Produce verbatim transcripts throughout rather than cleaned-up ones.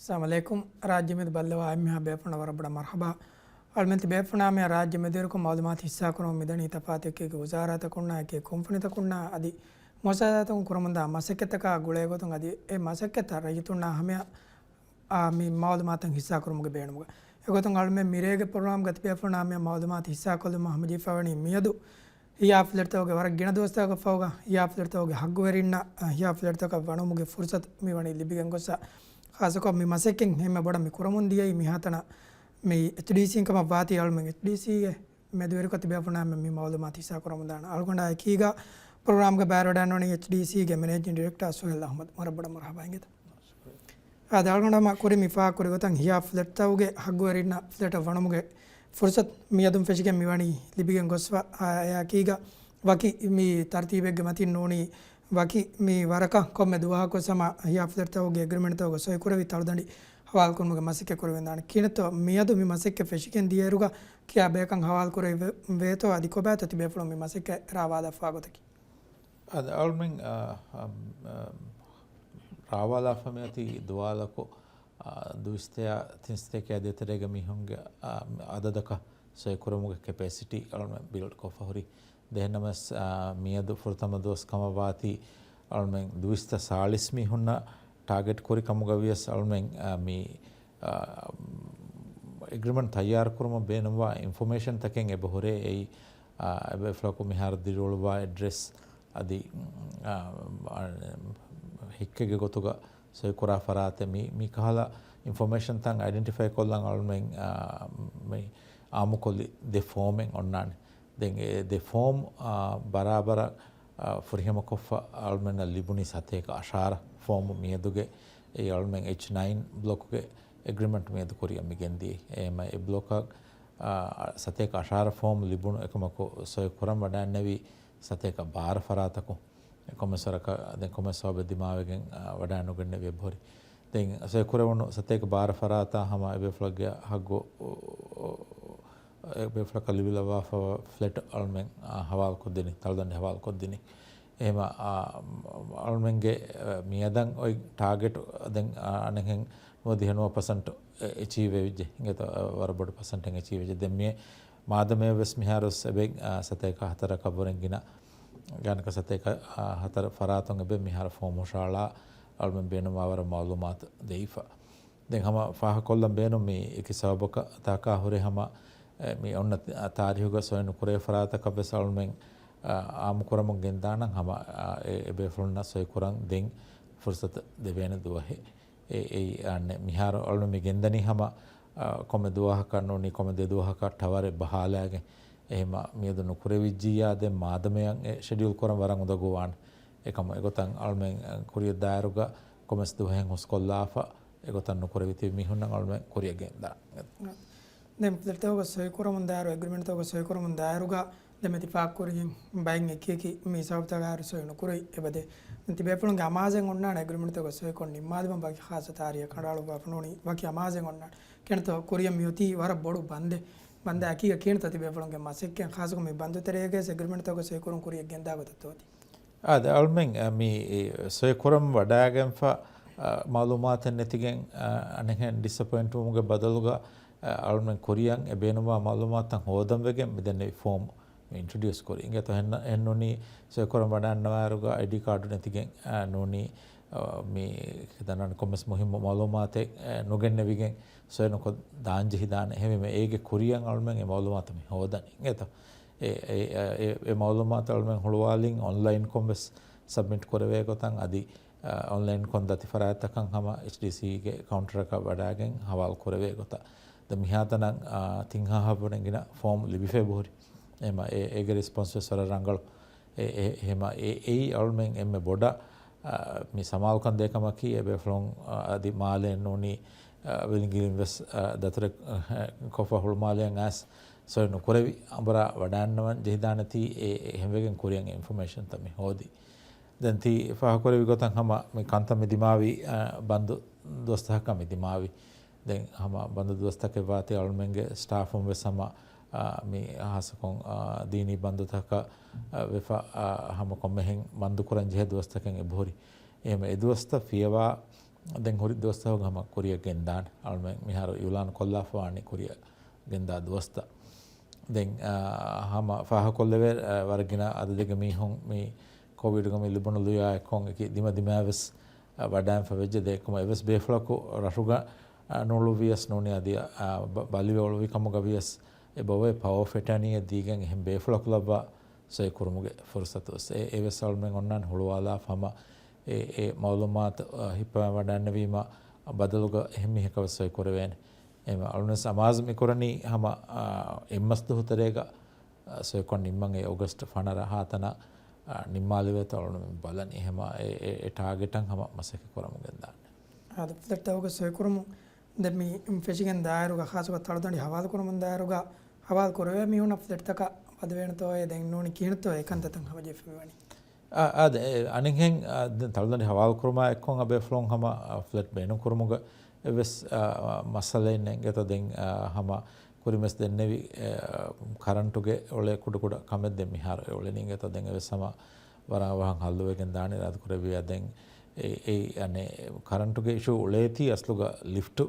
އައްސަލާމު ޢަލައިކުމް. ރާއްޖެ މެދު ބައްލަވާ އެންމެހާ ބޭފުޅުންނަށް ވަރަށް ބޮޑަށް މަރްޙަބާ. އަޅުމެން ތިބޭފުޅުންނާ މިއަދު ރާއްޖެ މެދުވެރިކޮށް މަޢުލޫމާތު ހިއްސާކުރަމުން މިދަނީ ތަފާތު އެކި އެކި ވުޒާރާތަކުންނާ އެކި އެކި ކުންފުނިތަކުންނާ އަދި މުއައްސަސާތަކުން ކުރަމުންދާ މަސައްކަތްތަކާ ގުޅޭ ގޮތުން އަދި އެ މަސައްކަތްތައް ރައްޔިތުންނާ ހަމަޔަށް އާ، މި މަޢުލޫމާތުތައް ހިއްސާކުރުމުގެ ބޭނުމުގަ. އެގޮތުން އަޅުމެން މިރޭގެ ޕްރޮގްރާމްގަ ތިބޭފުޅުންނާ މި މަޢުލޫމާތު ހިއްސާކޮށްލުމަށް ހަމަޖެހިފައިވަނީ މިއަދު ހިޔާ ފްލެޓްތަކުގެ ވަރަށް ގިނަ ދުވަސްތަކަކަށް ފަހުގަ ހިޔާ ފްލެޓްތަކުގެ ހައްގުވެރިންނަށް، އާ، ހިޔާ ފްލެޓްތަކަށް ވަނުމުގެ ފުރުސަތު މި ވަނީ ލިބިގެން ގޮއްސަ. ޚާއްޞަކޮށް މި މަސައްކަތް އެންމެ ބޮޑަށް މި ކުރަމުން ދިޔައީ މިހާތަނަށް މި އެޗްޑީސީން ކަމަށް ވާތީ އަޅުމެން އެޗްޑީސީގެ މެދުވެރިކޮށް ތިބޭފުޅުންނާ މި މަޢުލޫމާތު ހިއްސާކުރަމުންދާނެ. އަޅުގަނޑާ އެކީގަ ޕްރޮގްރާމްގަ ބައިވެރިވެވަޑައިގަންނަވަނީ އެޗްޑީސީގެ މެނޭޖިން ޑިރެކްޓާ ސުހޭލް އަޙްމަދު. ވަރަށް ބޮޑަށް މަރްޙަބާ އިނގޭތަ. އާދެ، އަޅުގަނޑު ހަމަ ކުރިން މި ފާހަގަކުރި ގޮތަށް ހިޔާ ފްލެޓްތަކުގެ ހައްގުވެރިންނަށް ފްލެޓަށް ވަނުމުގެ ފުރުސަތު މިއަދުން ފެށިގެން މިވަނީ ލިބިގެން ގޮސްފަ. އާ، އެއާ އެކީގަ ވަކި މި ތަރުތީބެއްގެ މަތިން ނޫނީ، ވަކި މި ވަރަކަށް ކޮންމެ ދުވަހަކު ވެސް ހަމަ ހިޔާ ފްލެޓްތަކުގެ އެގްރިމެންޓްތަކުގެ ސޮއިކުރެވި ތަޅުދަނޑި ހަވާލުކުރުމުގެ މަސައްކަތް ކުރެވިދާނެ. ކިހިނެއްތޯ މިއަދު މި މަސައްކަތް ފެށިގެން ދިޔައިރުގަ ކިޔާ ބަޔަކަށް ހަވާލު ކުރެވޭތޯ އަދި ކޮބާތޯ ތިބޭފުޅުން މި މަސައްކަތް ރާވާލާފާ ގޮތަކީ؟ އަދި އަޅުމެން، އާ، އާ، ރާވާލާފަ މިއޮތީ ދުވާލަކު، އާ، ދުއިސައްތަ ތިންސަތޭކައާ ދޭތެރޭގެ މީހުންގެ، އާ، އަދަދަކަށް ސޮއިކުރުމުގެ ކެޕޭސިޓީ އަޅުމެން ބިލްޑް ކޮށްފަ ހުރި. ދެންނަމަސް، އާ، މިއަދު ފުރަތަމަ ދުވަސް ކަމަށް ވާތީ އަޅުމެން ދުއިސައްތަ ސާޅީސް މީހުންނަށް ޓާގެޓް ކުރި ކަމުގަ ވިޔަސް އަޅުމެން، އާ، މި، އާ، އެގްރިމެންޓް ތައްޔާރު ކުރުމަށް ބޭނުންވާ އިންފޮމޭޝަން ތަކެއް އެބަ ހުރޭ. އެއީ، އާ، އެބޭފުޅަކު މިހާރު ދިރިއުޅުއްވާ އެޑްރެސް އަދި، އާ، ހިއްކެގެ ގޮތުގަ ސޮއިކުރާ ފަރާތެއް މި، މި ކަހަލަ އިންފޮމޭޝަންތައް އައިޑެންޓިފައި ކޮށްލަން އަޅުމެން، އާ، މި އާއްމުކޮށްލި ދެ ފޯމެއް އޮންނާނެ. ދެން އެ ދެ ފޯމް، އާ، ބަރާބަރަށް، އާ، ފުރިހަމަކޮށްފަ އަޅުމެންނަށް ލިބުނީ ސަތޭކަ އަށާރަ ފޯމް މިއަދުގެ. އެއީ އަޅުމެން އެޗް ނައިން ބްލޮކުގެ އެގްރިމެންޓް މިއަދު ކުރިއަށް މި ގެންދިޔައީ. އެހެމަ އެ ބްލޮކަށް، އާ، ސަތޭކަ އަށާރަ ފޯމް ލިބުނު އެކަމަކު ސޮއި ކުރަން ވަޑައިންނެވީ ސަތޭކަ ބާރަ ފަރާތަކުން. އެ ކޮންމެސް ވަރަކަށް، ދެން ކޮންމެސް ސަބަބެއް ދިމާވެގެން، އާ، ވަޑައިނުގެންނެވި އެބަހުރި. ދެން ސޮއިކުރެވުނު ސަތޭކަ ބާރަ ފަރާތާ ހަމަ އެބޭފުޅެއްގެ ހައްގު، އު، އު، އެބޭފުޅަކަށް ލިބިލައްވާފައިވާ ފްލެޓް އަޅުމެން، އާ، ހަވާލުކޮށްދިނީ، ތަޅުދަނޑި ހަވާލުކޮށްދިނީ. އެހެމަ، އާ، އަޅުމެންގެ، އަ، މިއަދަށް އޮތް ޓާގެޓް ދެން، އާ، އަނެއްހެން ނުވަދިހަ ނުވަ ޕަސެންޓް އެ-، އެޗީވް ވެއްޖެ. އިނގޭތޯ، އަ، ވަރަށް ބޮޑު ޕަސެންޓެއް އެޗީވް ވެއްޖެ. ދެން މި މާދަމަޔަށް ވެސް މިހާރު ވެސް އެބަ، އާ، ސަތޭކަ ހަތަރަކަށްވުރެން ގިނަ ގާނަކަ ސަތޭކަ، އާ، ހަތަރު ފަރާތުން އެބަ މިހާރު ފޯމް ހުށަހަޅާ އަޅުމެން ބޭނުންވާވަރަށް މަޢުލޫމާތު ދެވިފަ. ދެން ހަމަ ފާހަގަކޮށްލަން ބޭނުން މި އެކި ސަބަބަކަށް ތާކާ ހުރެ ހަމަ، އެ، މި އޮންނަ ތާރީހުގަ ސޮއި ނުކުރޭ ފަރާތަކަށް ވެސް އަޅުމެން، އާ، އާއްމުކުރަމުން ގެންދާނަން ހަމަ، އާ، އެ، އެބޭފުޅުންނަށް ސޮއިކުރަން ދެން ފުރުސަތު ދެވޭނެ ދުވަހެއް. އެ، އެއީ، އާން، މިހާރު އަޅުމެން މި ގެންދަނީ ހަމަ، އާ، ކޮންމެ ދުވަހަކަށް ނޫނީ ކޮންމެ ދެ ދުވަހަކަށް ޓަވަރެއް ބަހާލާގެން. އެހެމަ މިއަދު ނުކުރެވިއްޖިއްޔާ ދެން މާދަމަޔަށް އެ ޝެޑިއުލް ކުރަން ވަރަށް އުނދަގޫވާނެ. އެކަމަށް އެގޮތަށް އަޅުމެން ކުރިއަށް ދާއިރުގަ ކޮންމެސް ދުވަހެއް ހުސްކޮށްލާފަ، އެގޮތަށް ނުކުރެވިތިބި މީހުންނަށް އަޅުމެން ކުރިއަށް ގެންދާނެ. ދެން ފްލެޓްތަކުގަ ސޮއިކުރަމުން ދާއިރު، އެގްރިމެންޓްތަކުގަ ސޮއިކުރަމުން ދާއިރުގަ ދެން މި ތި ފާހަގަކުރި ބައެއް އެކި އެކި މި ސަބަބުތަކާއިރު ސޮއި ނުކުރެވި އެބަދޭ. ދެން ތިބޭފުޅުންގެ އަމާޒެއް އޮންނާނެ އެގްރިމެންޓްތަކުގަ ސޮއިކޮށް ނިންމާލުމަށް ވަކި ޚާއްޞަ ތާރީޚެއް ކަނޑައަޅުއްވާފަ ނޫނީ ވަކި އަމާޒެއް އޮންނާނެ. ކިހިނެއްތޯ ކުރިއަށް މިއޮތީ ވަރަށް ބޮޑު ބަންދެއް. ބަންދާ އެކީގަ ކިހިނެއްތޯ ތިބޭފުޅުންގެ މަސައްކަތް ޚާއްޞަކޮށް މި ބަންދު ތެރޭގައި ވެސް އެގްރިމެންޓްތަކުގަ ސޮއިކުރުން ކުރިއަށް ގެންދާ ގޮތަށްތޯ އޮތީ؟ އާދެ، އަޅުމެން، އަ، މި، އެ، ސޮއިކުރަން ވަޑައިގެންފަ، އަ، މަޢުލޫމާތެއް ނެތިގެން، އަ، އަނެއްހެން ޑިސްއެޕޮއިންޓްވުމުގެ ބަދަލުގަ، އަ، އަޅުމެން ކުރިއަށް އެ ބޭނުންވާ މަޢުލޫމާތުތައް ހޯދަން ވެގެން މިދެންނެވި ފޯމް މި އިންޓްރޮޑިއުސް ކުރި. އިނގޭތޯ އެހެން ނޫނީ ސޮއިކުރަން ވަޑައިގަންނަވާއިރުގަ އައިޑީ ކާޑު ނެތިގެން، އަ، ނޫނީ، އަ، މި ކިތަން ކޮންމެސް މުހިއްމު މަޢުލޫމާތެއް، އަ، ނުގެންނެވިގެން ސޮއި ނުކޮށް ދާން ޖެހިދާނެ. އެހެންވީމަ އޭގެ ކުރިއަށް އަޅުމެން އެ މަޢުލޫމާތު މި ހޯދަނީ. އިނގޭތޯ؟ އެ، އެ، އެ، އެ، އެ މަޢުލޫމާތު އަޅުމެން ހުޅުވާލިން އޮންލައިން ކޮށްވެސް ސަބްމިޓް ކުރެވޭ ގޮތަށް އަދި، އަ، އޮންލައިން ކޮށް ދަތި ފަރާތްތަކަށް ހަމަ އެޗްޑީސީގެ ކައުންޓަރަކަށް ވަޑައިގެން ހަވާލު ކުރެވޭ ގޮތަށް. ދެން މިހާތަނަށް، އާ، ތިން ހާހަށްވުރެ ގިނަ ފޯމް ލިބިފަ އެބަހުރި. އެހެމަ އެ، އޭގެ ރެސްޕޮންސް ވެސް ވަރަށް ރަނގަޅު. އެ، އެ، އެހެމަ އެ، އެއީ އަޅުމެން އެންމެ ބޮޑަށް، އާ، މި ސަމާލުކަން ދޭ ކަމަކީ އެބޭފުޅުން، އާ، އަދި މާލެ ނޫނީ، އާ، ވިލިނގިލިން ވެސް، އާ، ދަތުރެއް، އާ، ކޮށްފަ ހުޅުމާލެއަށް އައިސް ސޮއި ނުކުރެވި އަނބުރާ ވަޑައިގަންނަވަން ޖެހިދާނެތީ އެ، އެހެންވެގެން ކުރިއަށް އިންފޮމޭޝަންތައް މި ހޯދީ. ދެން ތި ފާހަގަކުރެއްވި ގޮތަށް ހަމަ މި ކަންތައް މި ދިމާވީ، އަ، ބަންދު ދުވަސްތަކަކަށް މި ދިމާވީ. ދެން ހަމަ ބަންދު ދުވަސްތަކެއް ވާތީ އަޅުމެންގެ ސްޓާފުން ވެސް ހަމަ، އަ، މި ހާއްސަކޮށް، އަ، ދީނީ ބަންދުތަކަށް، އަ، ވެފަ، އަ، ހަމަ ކޮންމެހެން ބަންދު ކުރަން ޖެހޭ ދުވަސްތަކެއް އެބަހުރި. އެހެމަ އެ ދުވަސްތައް ފިޔަވާ ދެން ހުރި ދުވަސްތަކުގަ ހަމަ ކުރިއަށް ގެންދާނެ. އަޅުމެން މިހާރު އިއުލާން ކޮށްލާފަވާނީ ކުރިއަށް ގެންދާ ދުވަސްތައް. ދެން، އާ، ހަމަ ފާހަގަކޮށްލެވޭ، އާ، ވަރަށް ގިނަ އަދަދެއްގެ މީހުން މި ކޮވިޑުގަ މި ލިބުނު ލުޔާ އެއްކޮށް އެކި ދިމަ ދިމާވެސް، އާ، ވަޑައިންފަ ވެއްޖެ. ދެ އެކަމަށް އެވެސް ބޭފުޅަކު ރަށުގަ، އާ، ނުޅުއްވިޔަސް ނޫނީ އަދި، އާ، ބަ-، ބަލިވެ އުޅުއްވި ކަމުގަ ވިޔަސް އެބައޮތް ޕަވަރ އޮފް އެޓާނީއެއް ދީގެން އެހެން ބޭފުޅަކު ލައްވާ ސޮއި ކުރުމުގެ ފުރުސަތު ވެސް. އެ، އެވެސް އަޅުމެން އޮންނާނެ ހުޅުވާލާފަ ހަމަ އެ، އެ މައުލޫމާތު، އާ، ހިއްޕަވާ ވަޑައިންނެވީމަ ބަދަލުގަ އެހެން މީހަކަށް ވެސް ސޮއި ކުރެވޭނެ. އެމަ އަޅުންވެސް އަމާޒު މިކުރަނީ ހަމަ، އާ، އެއްމަސް ދުހު ތެރޭގަ، އާ، ސޮއިކޮށް ނިންމަން އެ އޮގަސްޓް ފަނަރަ ހާތަނަށް، އާ، ނިންމާލެވޭތޯ އަޅުން ބަލަން. އެހެމަ އެ، އެ، އެ ޓާގެޓަށް ހަމަ މަސައްކަތް ކުރަމުން ގެންދާނެ. އާދެ، ފްލެޓްތަކުގެ ސޮއިކުރުމުން ދެން މި ފެށިގެން ދާއިރުގަ ޚާއްސަކޮށް ތަޅުދަނޑި ހަވާލު ކުރަމުން ދާއިރުގަ ހަވާލު ކުރެވޭ މީހުންނަށް ފްލެޓްތަކަށް ވަދެވޭނެތޯއޭ ދެން ނޫނީ ކިހިނެއްތޯ އެ ކަންތައްތައް ހަމަޖެހިފައިވަނީ؟ އާ، އާދެ، އެ، އަނެއްހެން، އާ، ދެން ތަޅުދަނޑި ހަވާލު ކުރުމާ އެއްކޮށް އަ، ބޭފުޅުން ހަމަ، އާ، ފްލެޓް ބޭނުން ކުރުމުގަ އެއްވެސް، އާ، މައްސަލައެއް ނެތް. އިނގޭތޯ ދެން، އާ، ހަމަ ކުރިންވެސް ދެންނެވި، އާ، ކަރަންޓުގެ އުޅޭ ކުޑަކުޑަ ކަމެއް ދެން މިހާރު އެ އުޅެނީ. އިނގޭތޯ ދެން އެވެސް ހަމަ ވަރަށް އަވަހަށް ހައްލުވެގެން ދާނެ އިރާދަކުރެއްވިއްޔާ. ދެން އެ، އެ، އަނެއް ކަރަންޓުގެ އިޝޫ އުޅޭތީ އަސްލުގަ ލިފްޓު،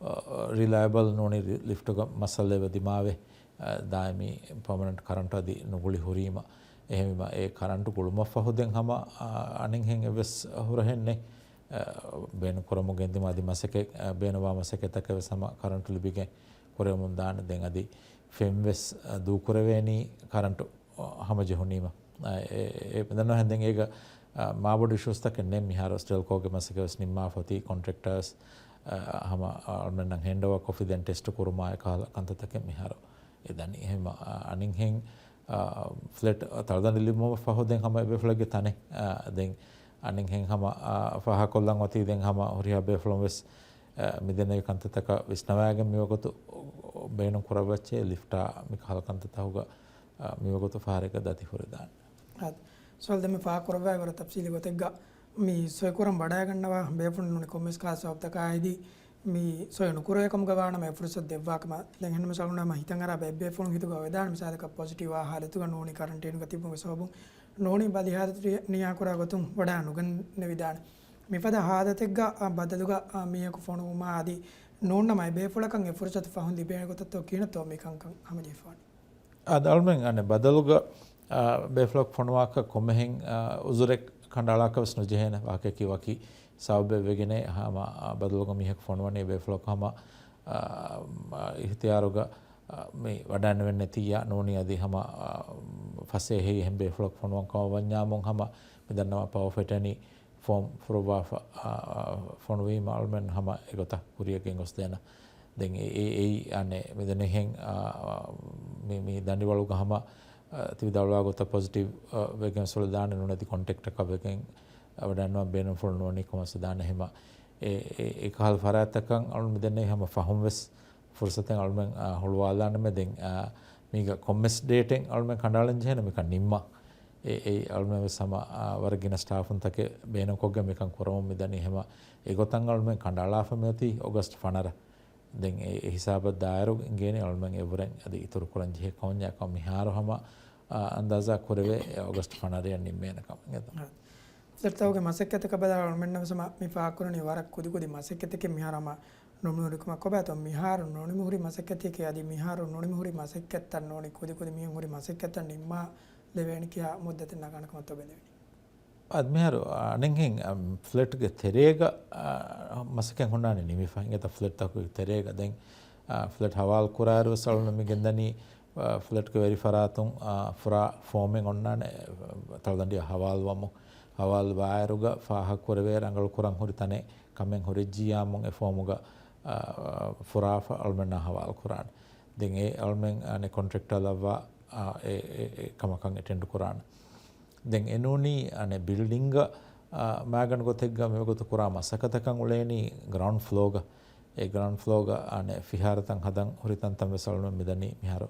އާ، ރިލައިބަލް ނޫނީ ރި-، ލިފްޓުގަ މައްސަލަ އެބަ ދިމާވޭ. އާ، ދާއިމީ ޕަމަނަންޓް ކަރަންޓު އަދި ނުގުޅި ހުރީމަ. އެހެންވީމަ އެ ކަރަންޓު ގުޅުމަށްފަހު ދެން ހަމަ، އާ، އަނެއްހެން އެއްވެސް ހުރަހެއް ނެތް. އާ، ބޭނުން ކުރަމުން ގެންދިއުމަށް އަދި މަސައްކަތް، އާ، ބޭނުންވާ މަސައްކަތްތަކަށް ވެސް ހަމަ ކަރަންޓު ލިބިގެން ކުރެވެމުން ދާނެ. ދެން އަދި ފެން ވެސް، އާ، ދޫކުރެވޭނީ ކަރަންޓު، އާ، ހަމަޖެހުނީމަ. އާ، އެ، އެ، މިދަންނަވަހެން ދެން އޭގަ، އާ، މާބޮޑު އިޝޫސްތަކެއް ނެތް. މިހާރު ސްޓެލްކޯގެ މަސައްކަތް ވެސް ނިންމާފަ އޮތީ. ކޮންޓްރެކްޓާސް، އާ، ހަމަ، އާ، އަޅުމެންނަށް ހޭންޑްއޯވާ ކޮށްފި ދެން ޓެސްޓު ކުރުމާ އެކަހަލަ ކަންތައްތަކެއް މިހާރު އެ ދަނީ. އެހެންވީމަ، އާ، އަނެއްހެން، އާ، ފްލެޓް ތަޅުދަނޑި ލިބުމަށް ފަހު ދެން ހަމަ އެބޭފުޅެއްގެ ތަނެއް، އާ، ދެން އަނެއްހެން ހަމަ، އާ، ފާހަގަކޮށްލަން އޮތީ ދެން ހަމަ ހުރިހާ ބޭފުޅުން ވެސް، އާ، މިދެންނެވި ކަންތައްތަކަށް ވިސްނަވައިގެން މިވަގުތު ބޭނުން ކުރައްވައްޗޭ ލިފްޓާ މިކަހަލަ ކަންތައްތަކުގަ، އާ، މިވަގުތު ފަހަރެއްގަ ދަތި ހުރެދާނެ. އާދެ، ސުވާލު ދެންމެ ފާހަގަކުރައްވާ ވަރަށް ތަފްސީލީ ގޮތެއްގަ މި ސޮއިކުރަން ވަޑައިގަންނަވާ ބޭފުޅުން ނޫނީ ކޮންމެސް ކަހަލަ ސަބަބުތަކާއި އަދި މި ސޮއި ނުކުރެވޭ ކަމުގަ ވާނަމަ އެ ފުރުސަތު ދެއްވާކަމަށް. ދެން އެހެންނަމަވެސް އަޅުގަނޑު ހަމަ ހިތަށްއަރާ ބައެއް ބޭފުޅުން ހިތުގަ އޮވެދާނެ މިސާލަކަށް ޕޮޒިޓިވް އާ ހާލަތުގަ ނޫނީ ކަރަންޓީނުގަ ތިބުމުގެ ސަބަބުން ނޫނީ ބަލި ހާލަތު ނިޔާކުރާ ގޮތުން ވަޑައި ނުގެންނެވިދާނެ. މިފަދަ ހާލަތެއްގަ، އާ، ބަދަލުގަ، އާ، މީހަކު ފޮނުވުމާ އަދި ނޫންނަމަ އެ ބޭފުޅަކަށް އެ ފުރުސަތު ފަހުން ލިބޭނެ ގޮތަށްތޯ ކިހިނެއްތޯ މިކަންކަން ހަމަޖެހިފަވަނީ؟ އަދި އަޅުމެން އަނެއް ބަދަލުގަ، އާ، ބޭފުޅަކު ފޮނުވާކަށް ކޮންމެހެން، އާ، އުޒުރެއް ކަނޑައަޅާކަށް ވެސް ނުޖެހޭނެ. ވާހަކައަކީ ވަކި ސަބަބެއް ވެގެނޭ ހަމަ، އާ، ބަދަލުގަ މީހަކު ފޮނުވަނީ ބޭފުޅަކު ހަމަ، އާ، މަ-، އިހްތިޔާރުގަ، އާ، މި ވަޑައިނެވެން ނެތިއްޔާ ނޫނީ އަދި ހަމަ، އާ، ފަސޭހައި އެހެން ބޭފުޅަކު ފޮނުވަން ކަމަށް ވަންޏާމުން ހަމަ މި ދަންނަވާ ޕަވަރ އޮފް އެޓަނީ ފޯމް ފުރުއްވާފަ، އާ، ފޮނުވީމަ އަޅުމެން ހަމަ އެގޮތަށް ކުރިއަށް ގެންގޮސްދޭނަ. ދެން އެ، އެ، އެއީ އަނެއް މިދެންނެހެން، އާ، މި، މި ދަނޑިވަޅުގަ ހަމަ، އާ، ތިބި ދަޅުވާ ގޮތަށް ޕޮޒިޓިވް، އާ، ވެގެން ސުޅިދާނެ ނޫނެތި ކޮންޓެކްޓަކަށް ވެގެން، އާ، ވަޑައިންނަވާ ބޭނުންފުޅު ނޫނީ ކޮމަސް ދާނެ ހިމަ. އެ، އެ، އެކަހަލަ ފަރާތްތަކަށް އަޅުން މިދެންނެވި ހަމަ ފަހުން ވެސް ފުރުސަތެއް އަޅުމެން، އާ، ހުޅުވާލާނަމޭ. ދެން، އާ، މީގަ ކޮންމެސް ޑޭޓެއް އަޅުމެން ކަނޑައަޅަން ޖެހޭނެ މިކަން ނިންމަން. އެ، އެ އަޅުމެން ވެސް ހަމަ، އާ، ވަރަށް ގިނަ ސްޓާފުންތަކެއް ބޭނުންކޮށްގެން މިކަން ކުރަމުން މިދަނީ. ހަމަ އެގޮތަށް އަޅުމެން ކަނޑައަޅާފަ މިއޮތީ އޮގަސްޓް ފަނަރަ. ދެން އެ، އެ ހިސާބަށް ދާއިރު އިނގޭނެ އަޅުމެން އެއްވުރެން އަދި އިތުރު ކުރަން ޖެހޭ ކަމަށް. މިހާރު ހަމަ، އާ، އަންދާޒާ ކުރެވޭ އޮގަސްޓް ފަނަރައަށް ނިންމޭނެ ކަމަށް. ފްލެޓްތަކުގެ މަސައްކަތަކަށް ބަލާ އަޅުމެންނަށް ވެސް ހަމަ މި ފާހަގަކުރަނީ ވަރަށް ކުދިކުދި މަސައްކަތެކޭ މިހާރު ހަމަ ނުނިމިހުރި ކަމަށް. ކޮބާތޯ މިހާރު ނުނިމިހުރި މަސައްކަތެކޭ އަދި މިހާރު ނުނިމިހުރި މަސައްކަތްތައް ނޫނީ ކުދިކުދި މީހުން ހުރި މަސައްކަތްތައް ނިންމާލެވޭނެ ކިހާ މުއްދަތެއް ނަގާނެ ކަމަށްތޯ ބެލެވެނީ؟ އަދި މިހާރު އަނެއްހެން، އަ، ފްލެޓްގެ ތެރޭގަ، އަ، މަސައްކަތް ހުންނާނެ ނިމިފަ. އިނގޭތަ ފްލެޓްތަކުގެ ތެރޭގަ ދެން، އަ، ފްލެޓް ހަވާލު ކުރާއިރު ވެސް އަޅުން މި ގެންދަނީ، އަ، ފްލެޓްގެ ވެރި ފަރާތުން، އަ، ފުރާ ފޯމެއް އޮންނާނެ، އަ، ތަޅުދަނޑިއަށް ހަވާލުވަމުން. ހަވާލު ވާއިރުގަ ފާހަގަކުރެވޭ ރަނގަޅު ކުރަން ހުރި ތަނެއް ކަމެއް ހުރެއްޖިއްޔާމުން އެ ފޯމުގަ، އަ، ފުރާފަ އަޅުމެންނާ ހަވާލު ކުރާނެ. ދެން އެ އަޅުމެން އަނެއް ކޮންޓްރެކްޓަރ ލައްވާ، އަ، އެ، އެ، އެ ކަމަކަށް އެޓެންޑް ކުރާނެ. ދެން އެނޫނީ އަނެއް ބިލްޑިންގ، އާ، މައިގަނޑު ގޮތެއްގަ މިވަގުތު ކުރާ މަސައްކަތަކަށް އުޅޭނީ ގްރައުންޑް ފްލޯގަ. އެ ގްރައުންޑް ފްލޯގަ އަނެއް ފިހާރަތައް ހަދަން ހުރި ތަންތަން ވެސް އަޅުމެން މިދަނީ މިހާރު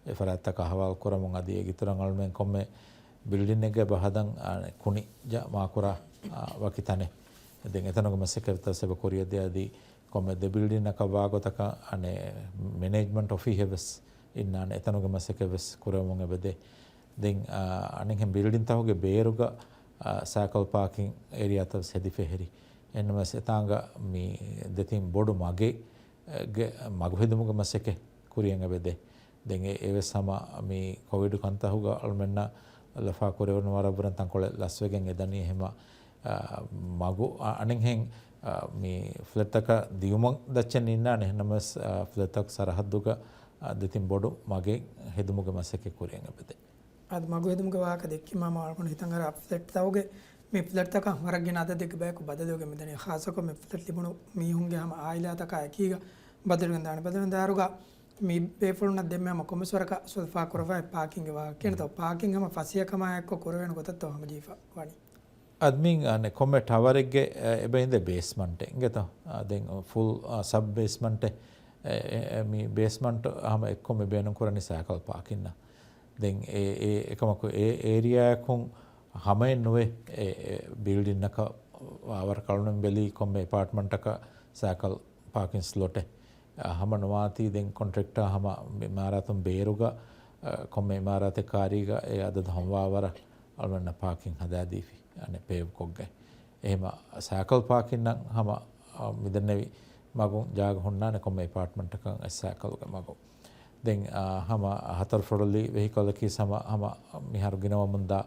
އެ ފަރާތްތަކަށް ހަވާލު ކުރަމުން. އަދި އޭގެ އިތުރަށް އަޅުމެން ކޮންމެ ބިލްޑިންއެއްގަ އެބަ ހަދަން އަނެއް ކުނި ޖަ މާކުރާ، އާ، ވަކި ތަނެއް. ދެން އެތަނުގެ މަސައްކަތްތައް ވެސް އެބަ ކުރިއަށް ދޭ. އަދި ކޮންމެ ދެ ބިލްޑިންއަކަށް ވާގޮތަކަށް އަނެއް މެނޭޖްމަންޓް އޮފީހެއް ވެސް އިންނާނެ. އެތަނުގެ މަސައްކަތް ވެސް ކުރެވެމުން އެބަދޭ. ދެން، އާ، އަނެއްހެން ބިލްޑިންތަކުގެ ބޭރުގަ، އާ، ސައިކަލް ޕާކިން އޭރިއާތައް ވެސް ހެދިފަ ހެރި. އެހެންނަމަވެސް އެތާނގަ މި ދެތިން ބޮޑު މަގެއް، ގެ މަގު ހެދުމުގެ މަސައްކަތް ކުރިއަށް އެބަދޭ. ދެން އެ، އެވެސް ހަމަ މި ކޮވިޑް ކަންތަހުގަ އަޅުމެންނަށް ލަފާ ކުރެވުނު ވަރަށް ބުރަން ތަންކޮޅެއް ލަސްވެގެން އެދަނީ. އެހެމަ، އާ، މަގު، އާ، އަނެއްހެން، އާ، މި ފްލެޓްތަކަށް ދިޔުމަށް ދައްޗެއް ނިންނާނެ. އެހެންނަމަވެސް، އާ، ފްލެޓްތަކު ސަރަހައްދުގަ، އާ، ދެތިން ބޮޑު މަގެއް ހެދުމުގެ މަސައްކަތް ކުރިއަށް އެބަދޭ. އަދި މަގު ހެދުމުގެ ވާހަކަ ދެއްކި މާ މާޅޮން ހިތަށް އަރާ ފްލެޓްތަކުގެ މި ފްލެޓްތަކަށް ވަރަށް ގިނަ އަދަދެއްގެ ބަޔަކު ބަދަލުވެގެން މިދަނީ. ޚާއްޞަކޮށް މި ފްލެޓް ލިބުނު މީހުންގެ ހަމަ އާއިލާތަކާ އެކީގަ ބަދަލުވެގެން ދާނެ. ބަދަލުވެގެން ދާއިރުގަ މި ބޭފުޅުންނަށް ދެންމެ ހަމަ ކޮންމެސް ވަރަކަށް ސުލްފާ ކުރައްވާ ޕާކިންގެ ވާހަކަ ކިޔަންތޯ. ޕާކިން ހަމަ ފަސޭހަކަމާ އެއްކޮށް ކުރެވޭނެ ގޮތަށްތޯ ހަމަޖެހިފަ ވަނީ. އަދި މި، އަނެއް ކޮންމެ ޓަވަރެއްގެ، އެ، އެބަ އިނދެ ބޭސްމަންޓެއް އިނގޭތޯ. އާ، ދެން ފުލް، އާ، ސަބް ބޭސްމަންޓެއް، އެ، އެ، އެ، މި ބޭސްމަންޓް ހަމަ އެއްކޮށް މި ބޭނުން ކުރަނީ ސައިކަލް ޕާކިންއަށް. ދެން އެ، އެ، އެކަމަކު އެ އޭރިއާއަކުން ހަމައެއް ނުވޭ. އެ، އެ، ބިލްޑިންއަކަށް ވާވަރަކަށް އަޅުމެން ބެލީ ކޮންމެ އެޕާޓްމަންޓަކަށް ސައިކަލް ޕާކިން ސްލޮޓެއް. އަ، ހަމަ ނުވާތީ ދެން ކޮންޓްރެކްޓާ ހަމަ އިމާރާތުން ބޭރުގަ، އަ، ކޮންމެ އިމާރާތެއް ކާރީގަ އެ އަދަދު ހަމަވާވަރަށް އަޅުމެންނަށް ޕާކިން ހަދާދީފި. އަނެއް ޕޭވް ކޮށްގެން. އެހެމަ ސައިކަލް ޕާކިންއަށް ހަމަ، އަ، މިދެންނެވި މަގުން ޖާގަ ހުންނާނެ ކޮންމެ އެޕާޓްމަންޓަކަށް އެއް ސައިކަލުގެ މަގު. ދެން، އާ، ހަމަ ހަތަރު ފޮޑޮލި ވެހިކަލަކީ ހަމަ، ހަމަ މިހާރު ގިނަވަމުންދާ،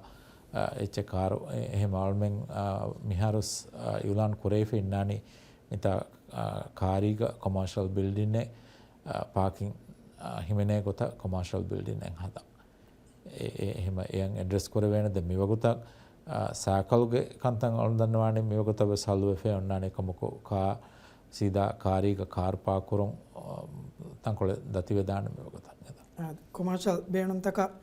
އާ، އެއްޗެއް ކާރު. އެ، އެހެމަ އަޅުމެން، އާ، މިހާރުސް، އާ، އިއުލާން ކުރެވިފަ އިންނާނީ މިތާ، އާ، ކާރީގަ ކޮމާޝަލް ބިލްޑިންއެއް، އާ، ޕާކިން، އާ، ހިމެނޭ ގޮތަށް ކޮމާޝަލް ބިލްޑިންއެއް ހަދަން. އެ، އެ، އެހެމަ އެޔަށް އެޑްރެސް ކުރެވޭނެ. ދެން މިވަގުތަށް، އާ، ސައިކަލްގެ ކަންތައް އަޅުން ދަންނަވާނީ މިވަގުތަށް ވެސް ހައްލުވެފައި އޮންނާނެ ކަމަކު ކާ ސީދާ ކާރީގަ ކާރު ޕާކް ކުރުން، އާ، ތަންކޮޅެއް ދަތިވެދާނެ މިވަގުތަށް. އާ، ކޮމާޝަލް ބޭނުންތަކަށް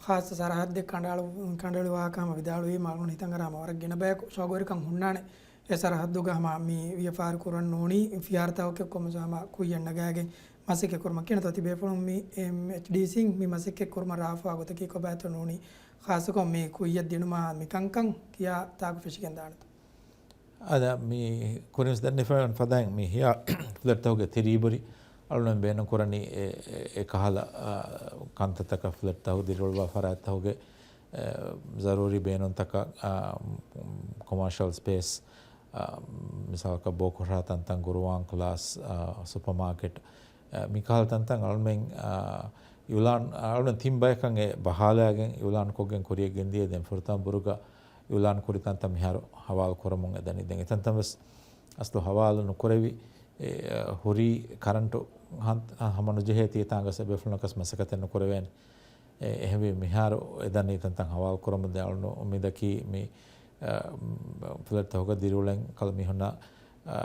ޚާއްޞަ ސަރަހައްދެއް ކަނޑައަޅު-، ކަނޑައެޅުވާ ކަމަށް ވިދާޅުވީ މާޅޮން ހިތަށް އަރާ ހަމަ ވަރަށް ގިނަ ބަޔަކު ޝައުގުވެރިކަން ހުންނާނެ. އެ ސަރަހައްދުގަ ހަމަ މި ވިޔަފާރި ކުރަން ނޫނީ ފިހާރަތަކެއް ކޮމަސް ހަމަ ކުއްޔަށް ނަގާގެން މަސައްކަތް ކުރުމަށް ކިޔަންތޯ. ތިބޭފުޅުން މި އެމްއެޗްޑީސީން މި މަސައްކަތް ކުރުމަށް ރާފާ ގޮތަކީ ކޮބާތޯ ނޫނީ ޚާއްޞަކޮށް މި ކުއްޔަށް ދިނުމާ މި ކަންކަން ކިޔާ ތާކު ފެށިގެން ދާނެތޯ. އަދި މި ކުރިންސް ދެންނެފައިވަން ފަދައިން މި ހިޔާ ފްލެޓްތަކުގެ ތިރީބުރި އަޅުން ބޭނުން ކުރަނީ އެ، އެ، އެ ކަހަލަ، އާ، ކަންތައްތަކަށް ފްލެޓްތަކު ދިރިއުޅުވާ ފަރާތްތަކުގެ، އެ، ޒަރޫރީ ބޭނުންތަކަށް، އާ، ކޮމާޝަލް ސްޕޭސް، އާ، މިސާލަކަށް ބޯކޮށްރާ ތަންތަން، ގުރުއާން ކްލާސް، އާ، ސުޕަމާކެޓް، އާ، މިކަހަލަ ތަންތަން އަޅުމެން، އާ، އިއުލާން، އަޅުމެން ތިން ބަޔަކަށް އެ ބަހާލައިގެން އިއުލާން ކޮށްގެން ކުރިޔަށް ގެންދިޔަ. ދެން ފުރަތަމަ ބުރުގަ އިއުލާން ކުރި ތަންތަން މިހާރު ހަވާލު ކުރަމުން އެދަނީ. ދެން އެތަންތަން ވެސް އަސްލު ހަވާލު ނުކުރެވި، އެ، ހުރީ ކަރަންޓު ހަން-، ހަމަ ނުޖެހޭތީ އެތާނގަސް އެބޭފުޅުންނަކަސް މަސައްކަތެއް ނުކުރެވޭނެ. އެ، އެހެންވީ މިހާރު އެދަނީ ތަންތަން ހަވާލު ކުރަމުން. ދެން އަޅުން އުއްމީދަކީ މި، އަ، ފްލެޓްތަކުގަ ދިރިއުޅެން ކަލަ މީހުންނަށް، އަ،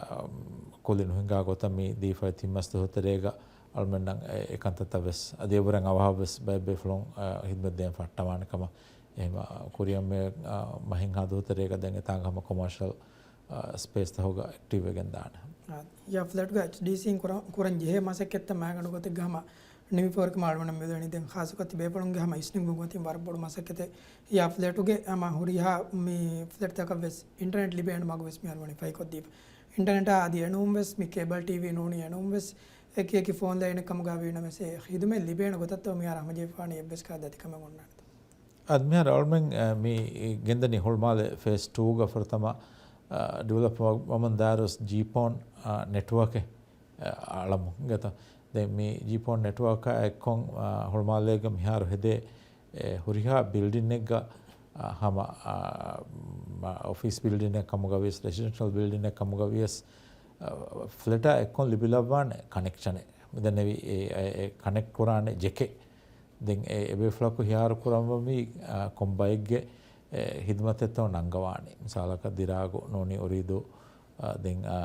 ކުލި ނުހިނގާ ގޮތަށް މި ދީފައި ތިން މަސް ދުވަހު ތެރޭގަ އަޅުމެންނަށް އެ، އެ ކަންތައްތައް ވެސް އަދި އެބުރެން އަވަހަށް ވެސް ބައެއް ބޭފުޅުން، އަ، ހިދުމަތް ދޭން ފައްޓަވާނެ ކަމަށް. އެހެން ކުރިއަށް މި، އަ، މަހެއްހާ ދުވަހު ތެރޭގަ ދެން އެތާނގަ ހަމަ ކޮމާޝަލް، އަ، ސްޕޭސްތަކުގަ އެކްޓިވް ވެގެން ދާނެ. އާ، ހިޔާ ފްލެޓްގަ އެޗްޑީސީން ކުރަ-، ކުރަން ޖެހޭ މަސައްކަތްތައް މާގަނޑު ގޮތެއްގަ ހަމަ ނިމިފަހުރިކަމަށް އަޅުގަނޑު މިދަނީ. ދެން ޚާއްޞަކޮށް ތިބޭފުޅުންގެ ހަމަ އިސްނިން ގޮތިން ވަރަށް ބޮޑު މަސައްކަތެއް. ހިޔާ ފްލެޓުގެ ހަމަ ހުރިހާ މި ފްލެޓްތަކަށް ވެސް އިންޓަރނެޓް ލިބޭނެ މަގު ވެސް މިހާރު ވަނީ ފަހިކޮށްދީފަ. އިންޓަރނެޓާ އަދި އެނޫން ވެސް މި ކޭބަލް ޓީވީ ނޫނީ އެނޫން ވެސް އެކި އެކި ފޯން ލައިނެއް ކަމުގަ ވީނަމަވެސް އެ ޚިދުމަތް ލިބޭނެ ގޮތަށްތޯ މިހާރު ހަމަޖެހިފަވާނީ އެއްވެސް ކާ ދަތިކަމެއް އޮންނާނެތޯ؟ އަދި މިހާރު އަޅުމެން، އަ، މި ގެންދަނީ ހުޅުމާލެ ފޭސް ޓޫގަ ފުރަތަމަ، އަ، ޑިވެލޮޕް ވަމުން ދާއިރު ޖީޕޯން، އަ، ނެޓްވޯކެއް، އަ، އަޅަމުން ގެތަ. ދެން މި ޖީޕޯން ނެޓްވޯކާ އެއްކޮށް، އަ، ހުޅުމާލޭގަ މިހާރު ހެދޭ، އެ، ހުރިހާ ބިލްޑިންއެއްގަ، އަ، ހަމަ، އަ، މަ-، އޮފީސް ބިލްޑިންއެއް ކަމުގަ ވިޔަސް، ރެސިޑެންޝަލް ބިލްޑިންއެއް ކަމުގަ ވިޔަސް، އަ، ފްލެޓާ އެއްކޮށް ލިބިލައްވާނެ ކަނެކްޝަނެއް. މިދެންނެވި އެ، އެ، އެ ކަނެކްޓް ކުރާނެ ޖެކެއް. ދެން އެ އެބޭފުޅަކު ހިޔާރު ކުރަންވަންވީ، އާ، ކޮން ބައެއްގެ، އެ، ހިދުމަތެއްތޯ ނަންގަވާނީ. މިސާލަކަށް ދިރާގު ނޫނީ އުރީދޫ، އާ، ދެން، އާ،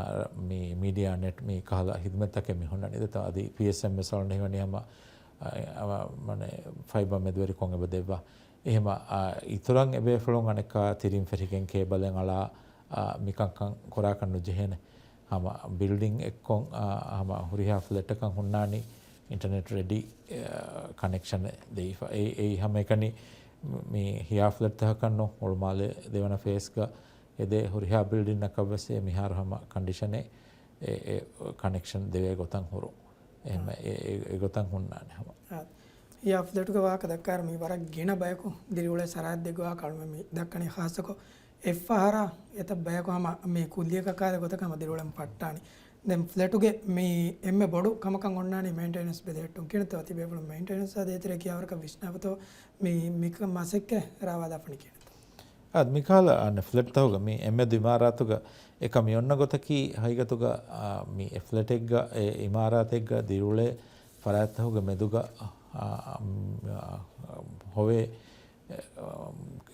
މި މީޑިއާ ނެޓް މި ކަހަލަ ހިދުމަތްތަކެއް މި ހުންނަނީ. ދެތޯ އަދި ޕީއެސްއެމް ވެސް އަޅުން ހީވަނީ ހަމަ، އާ، އާ، މަނެ ފައިބަ މެދުވެރިކޮށް އެބަ ދެއްވާ. އެހެމަ، އާ، އިތުރަށް އެބޭފުޅުން އަނެއްކާ ތިރިން ފެށިގެން ކޭބަލެއް އަޅާ، އާ، މިކަންކަން ކުރާކަށް ނުޖެހޭނެ. ހަމަ ބިލްޑިން އެއްކޮށް، އާ، ހަމަ ހުރިހާ ފްލެޓަކަށް ހުންނާނީ އިންޓަރނެޓް ރެޑީ، އާ، ކަނެކްޝަނެއް ދެވިފަ. އެ، އެއީ ހަމައެކަނި މި ހިޔާ ފްލެޓްތަކަކަށް ނޫން، ހުޅުމާލޭ ދެވަނަ ފޭސްގަ އެދޭ ހުރިހާ ބިލްޑިންއަކަށް ވެސް އެ މިހާރު ހަމަ ކަންޑިޝަނެއް އެ، އެ ކަނެކްޝަން ދެވޭ ގޮތަށް ހުރު. އެހެން އެ، އެ، އެ ގޮތަށް ހުންނާނެ ހަމަ. އާ، ހިޔާ ފްލެޓުގެ ވާހަކަ ދައްކާއިރު މި ވަރަށް ގިނަ ބަޔަކު ދިރިއުޅޭ ސަރަހައްދެއްގެ ވާހަކަ އަޅުމެން މި ދައްކަނީ. ޚާއްޞަކޮށް އެއްފަހަރާ އެތައް ބަޔަކު ހަމަ މި ކުއްލިއަކަށް ކާލެ ގޮތަކަށް ހަމަ ދިރިއުޅެން ފައްޓާނީ. ދެން ފްލެޓުގެ މި އެންމެ ބޮޑު ކަމަކަށް އޮންނާނީ މެއިންޓެނެންސް ބެލެހެއްޓުން. ކިނަތޯ ތިބޭފުޅުން މެއިންޓެނެންސް އާދޭތެރޭ ކިޔާވަރަކަށް ވިސްނާފަތޯ މި މިކަ މަސައްކަތް ރާވާލާފަނި ކިނަތޯ؟ އާ، މިކަހަލަ އަނެއް ފްލެޓްތަކުގަ މި އެންމެ ދިމާރާތުގަ އެކަ މި އޮންނަ ގޮތަކީ ހަގީގަތުގަ، އާ، މި އެ ފްލެޓެއްގަ އެ އިމާރާތެއްގަ ދިރިއުޅޭ ފަރާތްތަކުގެ މެދުގަ، އާ، އާ، ހޮވޭ އެ، އަ،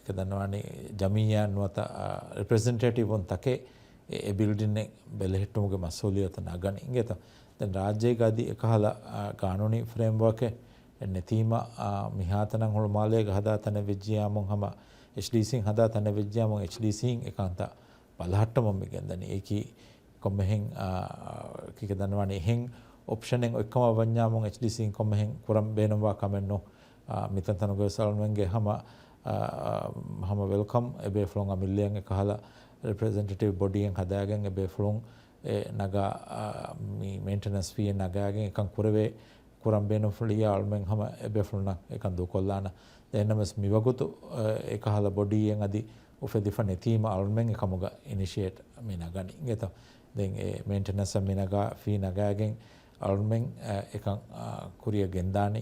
ކެ ދަންނަވާނީ ޖަމިއްޔާ ނުވަތަ، އަ، ރެޕްރެޒެންޓޭޓިވް ތަކެއް އެ، އެ ބިލްޑިންއެއް ބެލެހެއްޓުމުގެ މަސްއޫލިއްޔަތު ނަގަނީ އިނގޭތަ؟ ދެން ރާއްޖޭގަ އަދި އެކަހަލަ، އަ، ގާނޫނީ ފްރޭމްވަރކެއް ނެތީމަ، އަ، މިހާތަނަށް ހުޅުމާލޭގަ ހަދާ ތަނެއް ވެއްޖިޔާމުން ހަމަ އެޗްޑީސީން ހަދާ ތަނެއް ވެއްޖިޔާމުން އެޗްޑީސީން އެކަންތައް ބަލަހައްޓަމުން މި ގެންދަނީ. އެކީ ކޮންމެހެން، އާ، ކިކެ ދަންނަވާނީ އެހެން އޮޕްޝަނެއް އޮތްކަމަށް ވަންޏާމުން އެޗްޑީސީން ކޮންމެހެން ކުރަން ބޭނުންވާ ކަމެއް ނޫން. އާ، މިތަންތަނުގަވެސް އަޅުމެންގެ ހަމަ، އާ، ހަމަ ވެލްކަމް އެބޭފުޅުން އަމިއްލައަށް އެކަހަލަ ރެޕްރެޒެންޓޭޓިވް ބޮޑީއެއް ހަދާގެން އެބޭފުޅުން އެ ނަގާ، އާ، މި މެއިންޓެނަންސް ފީއެއް ނަގާގެން އެކަން ކުރެވޭ ކުރަން ބޭނުންފުޅިއްޔާ އަޅުމެން ހަމަ އެބޭފުޅުންނަށް އެކަން ދޫކޮށްލާނަން. ދެންނަމަވެސް މިވަގުތު، އެ، އެކަހަލަ ބޮޑީއެއް އަދި އުފެދިފަ ނެތީމަ އަޅުމެން އެކަމުގަ އިނިޝިއޭޓް މި ނަގަނީ އިނގޭތޯ. ދެން އެ މެއިންޓެނަންސް މި ނަގާ ފީ ނަގާގެން އަޅުމެން، އެ، އެކަން، އާ، ކުރިއަށް ގެންދާނީ.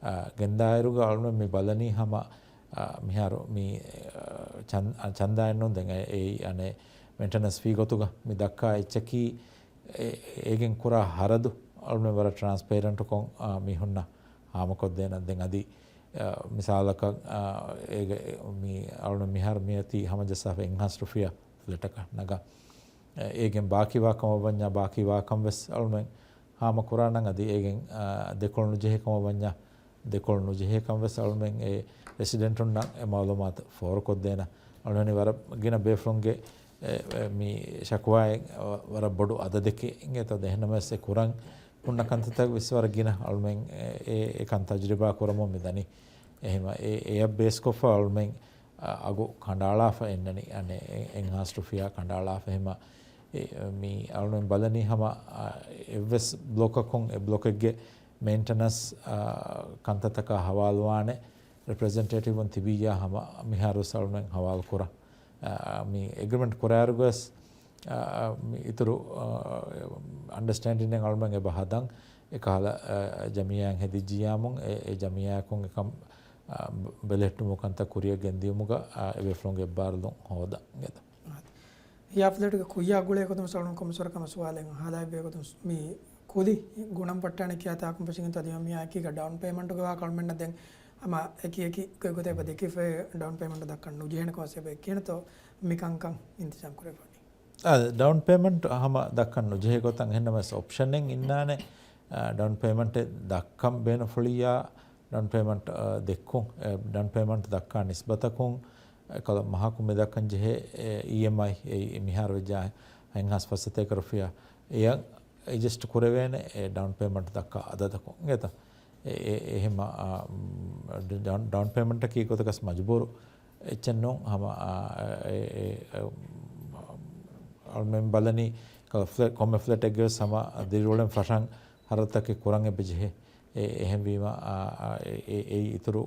އާ، ގެންދާއިރުގަ އަޅުމެން މި ބަލަނީ ހަމަ، އާ، މިހާރު މި، އާ، ޗަން-، އާ، ޗަންދާއެއް ނޫން. ދެން އެ-، އެއީ އަނެއް މެއިންޓެނަންސް ފީ ގޮތުގަ މި ދައްކާ އެއްޗަކީ އެ-، އޭގެން ކުރާ ހަރަދު އަޅުމެން ވަރަށް ޓްރާންސްޕޭރެންޓްކޮށް، އާ، މީހުންނަށް ހާމަކޮށްދޭނަން. ދެން އަދި، އާ، މިސާލަކަށް، އާ، އޭގެ މި އަޅުމެން މިހާރު މިއޮތީ ހަމަޖައްސާފަ އެންހާންސްޑް ރުފިޔާ ފްލެޓަކަށް ނަގާ. އެ-، އޭގެން ބާކީވާ ކަމަށް ވަންޏާ ބާކީވާ ކަން ވެސް އަޅުމެން ހާމަ ކުރާނަން. އަދި އޭގެން، އާ، ދެކޮޅު ނުޖެހޭ ކަމަށް ވަންޏާ ދެކޮޅު ނުޖެހޭ ކަން ވެސް އަޅުމެން އެ ރެސިޑެންޓުންނަށް އެ މައުލޫމާތު ފޯރުކޮށްދޭނަން. އަޅުގަނޑު ވަރަށް ގިނަ ބޭފުޅުންގެ، އެ، އެ، މި ޝަކުވާއެއް ވަ-، ވަރަށް ބޮޑު އަދަދެކޭ އިނގޭތޯ. ދެން އެހެންނަމަވެސް އެ ކުރަން ހުންނަ ކަންތައްތައް ވެސް ވަރަށް ގިނަ އަޅުމެން އެ، އެ، އެ ކަން ތަޖުރިބާ ކުރަމުން މި ދަނީ. އެހެންވެ އެ، އެއަށް ބޭސްކޮށްފަ އަޅުމެން އަ-، އަގު ކަނޑައަޅާފަ އެންނަނީ، އަނެއް އެ-، އެންހާންސްޑް ރުފިޔާ ކަނޑައަޅާފަ. އެހެމަ އެ، މި އަޅުމެން ބަލަނީ ހަމަ، އަ، އެއްވެސް ބްލޮކަކުން އެ ބްލޮކެއްގެ މެއިންޓެނަންސް، އަ، ކަންތައްތަކާ ހަވާލުވާނެ ރެޕްރެޒެންޓޭޓިވުން ތިބިއްޔާ ހަމަ މިހާރުވެސް އަޅުމެން ހަވާލު ކުރަން. އަ، މި އެގްރިމެންޓް ކުރާއިރުގަވެސް، އަ، މި އިތުރު، އަ، އަންޑަސްޓޭންޑިންއެއް އަޅުމެން އެބަ ހަދަން. އެކަހަލަ، އަ، ޖަމިއްޔާއެއް ހެދިއްޖިއްޔާމުން އެ، އެ ޖަމިއްޔާއަކުން އެކަން އާ، ބެލެހެއްޓުމުގެ ކަންތައް ކުރިއަށް ގެންދިޔުމުގަ، އާ، އެބޭފުޅުންގެ އެއްބާރުލުން ހޯދަން އެދަ. ހިޔާ ފްލެޓުގެ ކުއްޔާ ގުޅޭ ގޮތުން ސަޅުން ކޮމިސަރަކަމަށް ސުވާލެއް ހާލާއި ބޭގޮތުން މި ކުލި ގުނަން ފައްޓާނެ ކިޔާ ތާކުން ފެށިގެންތޯ އަދި މިއާ އެކީގަ ޑައުން ޕޭމަންޓުގެ ވާ ކަޅުމެންނަށް ދެން ހަމަ އެކި އެކި ގޮތްގޮތަށް އެބަ ދެކިފައި ޑައުން ޕޭމަންޓު ދައްކަން ނުޖެހޭނެ ކަމަށް އެބަ ކިޔަންތޯ މި ކަންކަން އިންތިޒާމް ކުރެވޭނީ؟ އާ، ޑައުން ޕޭމަންޓް ހަމަ ދައްކަން ނުޖެހޭ ގޮތަށް އެހެންނަމަވެސް އޮޕްޝަނެއް އިންނާނެ، އާ، ޑައުން ޕޭމަންޓެއް ދައްކަން ބޭނުންފުޅިއްޔާ، ޑައުން ޕޭމަންޓް، އާ، ދެއްކުން، އެ، ޑައުން ޕޭމަންޓް ދައްކާ ނިސްބަތަކުން، އެކަލަ މަހަކު މި ދައްކަން ޖެހޭ، އެ، އީއެމްއައި، އެ، މިހާރު ވެއްޖާ ހަތްހާސް ފަސްސަތޭކަ ރުފިޔާ، އެޔަށް އެޑްޖަސްޓް ކުރެވޭނެ، އެ، ޑައުން ޕޭމަންޓް ދައްކާ އަދަދަކުން އިނގޭތަ؟ އެ، އެ، އެހެމަ، އާ، ޑައުން، ޑައުން ޕޭމަންޓަކީ ގޮތަކަސް މަޖުބޫރު އެއްޗެއް ނޫން. ހަމަ، އާ، އެ، އެ، އެ، އަޅުމެން ބަލަނީ ކަ-، ފްލެޓް، ކޮންމެ ފްލެޓެއްގެ ވެސް ހަމަ ދިރިއުޅެން ފަށަން ހަރަދުތަކެއް ކުރަން އެބަ ޖެހޭ. އެ، އެހެންވީމަ، އާ، އާ، އެ، އެ، އެއީ އިތުރު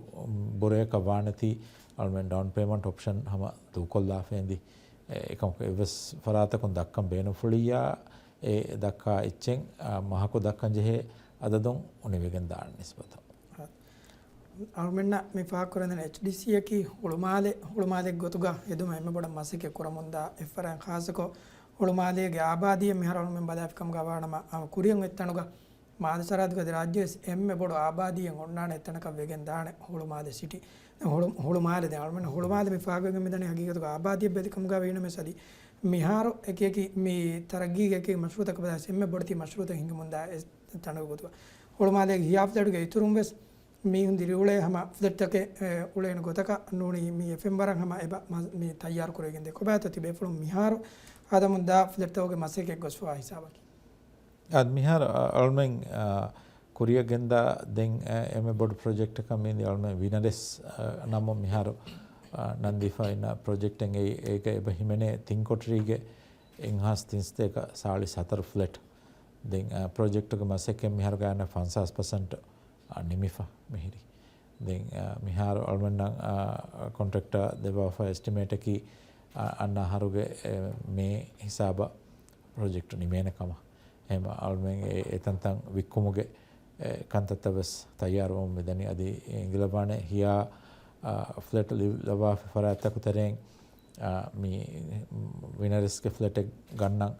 ބުރަޔަކަށް ވާނެތީ އަޅުމެން ޑައުން ޕޭމަންޓް އޮޕްޝަން ހަމަ ދޫކޮށްލާފައިންދި. އެ، އެކަމަކު އެއްވެސް ފަރާތަކުން ދައްކަން ބޭނުންފުޅިއްޔާ، އެ ދައްކާ އެއްޗެއް، އާ، މަހަކު ދައްކަން ޖެހޭ އަދަދުން އުނިވެގެން ދާނެ ނިސްބަތަށް. އަޅުމެންނަށް މި ފާހަގަކުރެވެން އެޗްޑީސީއަކީ ހުޅުމާލެ، ހުޅުމާލެ ގޮތުގަ ހެދުމަށް އެންމެ ބޮޑަށް މަސައްކަތް ކުރަމުންދާ އެއްފަރާތް. ޚާއްޞަކޮށް ހުޅުމާލޭގެ އާބާދީއަށް މިހާރު އަޅުމެން ބަލާފި ކަމުގަ ވާނަމަ، އާ، ކުރިއަށް އޮތް ތަނުގަ މާލެ ސަރަހައްދުގަ އަދި ރާއްޖެވެސް އެންމެ ބޮޑު އާބާދީއެއް އޮންނާނެ އެތަނަކަށް ވެގެން ދާނެ ހުޅުމާލެ ސިޓީ. ދެން ހުޅު-، ހުޅުމާލެ ދެން އަޅުމެން ހުޅުމާލެ މި ފާހަގަވެގެން މިދަނީ ހަގީގަތުގަ އާބާދީއަށް ބެލި ކަމުގަ ވީނަމަވެސް އަދި މިހާރު އެކި އެކި މި ތަރައްގީގެ އެކި މަޝްރޫއުތަކަށް ބަލާ އެންމެ ބޮޑެތި މަޝްރޫއުތައް ހިނގިމުންދާ ތަނުގެ ގޮތުގަ. ހުޅުމާލޭގެ ހިޔާ ފްލެޓުގެ އިތުރުން ވެސް މީހުން ދިރިއުޅޭ ހަމަ ފްލެޓްތަކެއް، އެ، އުޅޭނެ ގޮތަކަށް ނޫނީ މި އެފްއެމް ވަރަށް ހަމަ އެބަ މަ-، މި ތައްޔާރު ކުރެވިގެންދޭ. ކޮބާތޯ ތިބޭފުޅުން މިހާރު ހަދަމުންދާ ފްލެޓްތަކުގެ މަސައްކަތް ގޮސްފަވާ ހިސާބަކީ؟ އާ، މިހާރު، އަ-، އަޅުމެން، އާ، ކުރިއަށް ގެންދާ ދެން، އެ، އެންމެ ބޮޑު ޕްރޮޖެކްޓަކަށް މީ އަޅުމެން ވިނަރެސް، އަ، ނަމުން މިހާރު، އަ، ނަންދީފަ އިންނަ ޕްރޮޖެކްޓެއް އެ-، އޭގަ އެބަ ހިމެނޭ ތިން ކޮޓަރީގެ އެންހާސް ތިންސަތޭކަ ސާޅީސް ހަތަރު ފްލެޓް. ދެން، އަ، ޕްރޮޖެކްޓުގެ މަސައްކަތް މިހާރު ގާތްގަނޑަށް ފަންސާސް ޕަސެންޓް، އަ، ނިމިފަ މިހިރީ. ދެން، އަ، މިހާރު އަޅުމެންނަށް، އަ، ކޮންޓްރެކްޓަރ ދެއްވާފަ އެސްޓިމޭޓަކީ، އަ-، އަންނަ އަހަރުގެ، އެ، މޭ ހިސާބަށް ޕްރޮޖެކްޓް ނިމޭނެ ކަމަށް. އެހެން އަޅުމެން އެ-، އެތަންތަން ވިއްކުމުގެ، އެ، ކަންތައްތައް ވެސް ތައްޔާރުވަމުން މިދަނީ. އަދި އެނގިލަވާނެ ހިޔާ، އާ، ފްލެޓް ލި-، ލައްވާފަ ފަރާތްތަކު ތެރެއިން، އާ، މި ވިނަރެސްގެ ފްލެޓެއް ގަންނަން،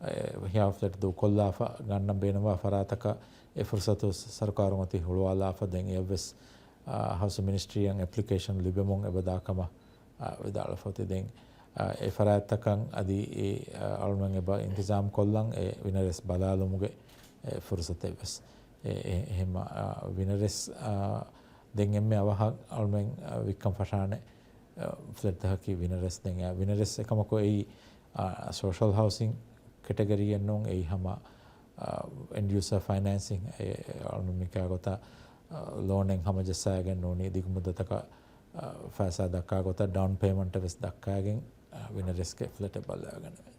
އެ، ހިޔާ ފްލެޓް ދޫކޮށްލާފަ ގަންނަން ބޭނުންވާ ފަރާތަކަށް އެ ފުރުސަތު ސަރުކާރުން އޮތީ ހުޅުވާލާފަ. ދެން އެއަށްވެސް، އާ، ހައުސިން މިނިސްޓްރީއަށް އެޕްލިކޭޝަން ލިބެމުން އެބަދާ ކަމަށް، އާ، ވިދާޅުފަ އޮތީ. ދެން، އާ، އެ ފަރާތްތަކަށް އަދި އެ، އާ، އަޅުމެން އެބަ އިންތިޒާމް ކޮށްލަން އެ ވިނަރެސް ބަލާލުމުގެ، އެ، ފުރުސަތެއް ވެސް. އެ، އެ، އެހެންމަ، އާ، ވިނަރެސް، އާ، ދެން އެންމެ އަވަހަށް އަޅުމެން، އާ، ވިއްކަން ފަށާނެ، އާ، ފްލެޓްތަކަކީ ވިނަރެސް. ދެން އެ ވިނަރެސް އެކަމަކު އެއީ، އާ، ސޯޝަލް ހައުސިން ކެޓަގަރީއެއް ނޫން. އެއީ ހަމަ، އާ، އެންޑް ޔޫސަރ ފައިނޭންސިން، އެ، އެ، އަޅުމެން މިކާ ގޮތަށް، އާ، ލޯނެއް ހަމަޖައްސާގެން ނޫނީ ދިގު މުއްދަތަކަށް، އާ، ފައިސާ ދައްކާ ގޮތަށް ޑައުން ޕޭމަންޓެއް ވެސް ދައްކާގެން، އާ، ވިނަރެސްގެ ފްލެޓެއް ބަލާގަނެވޭ.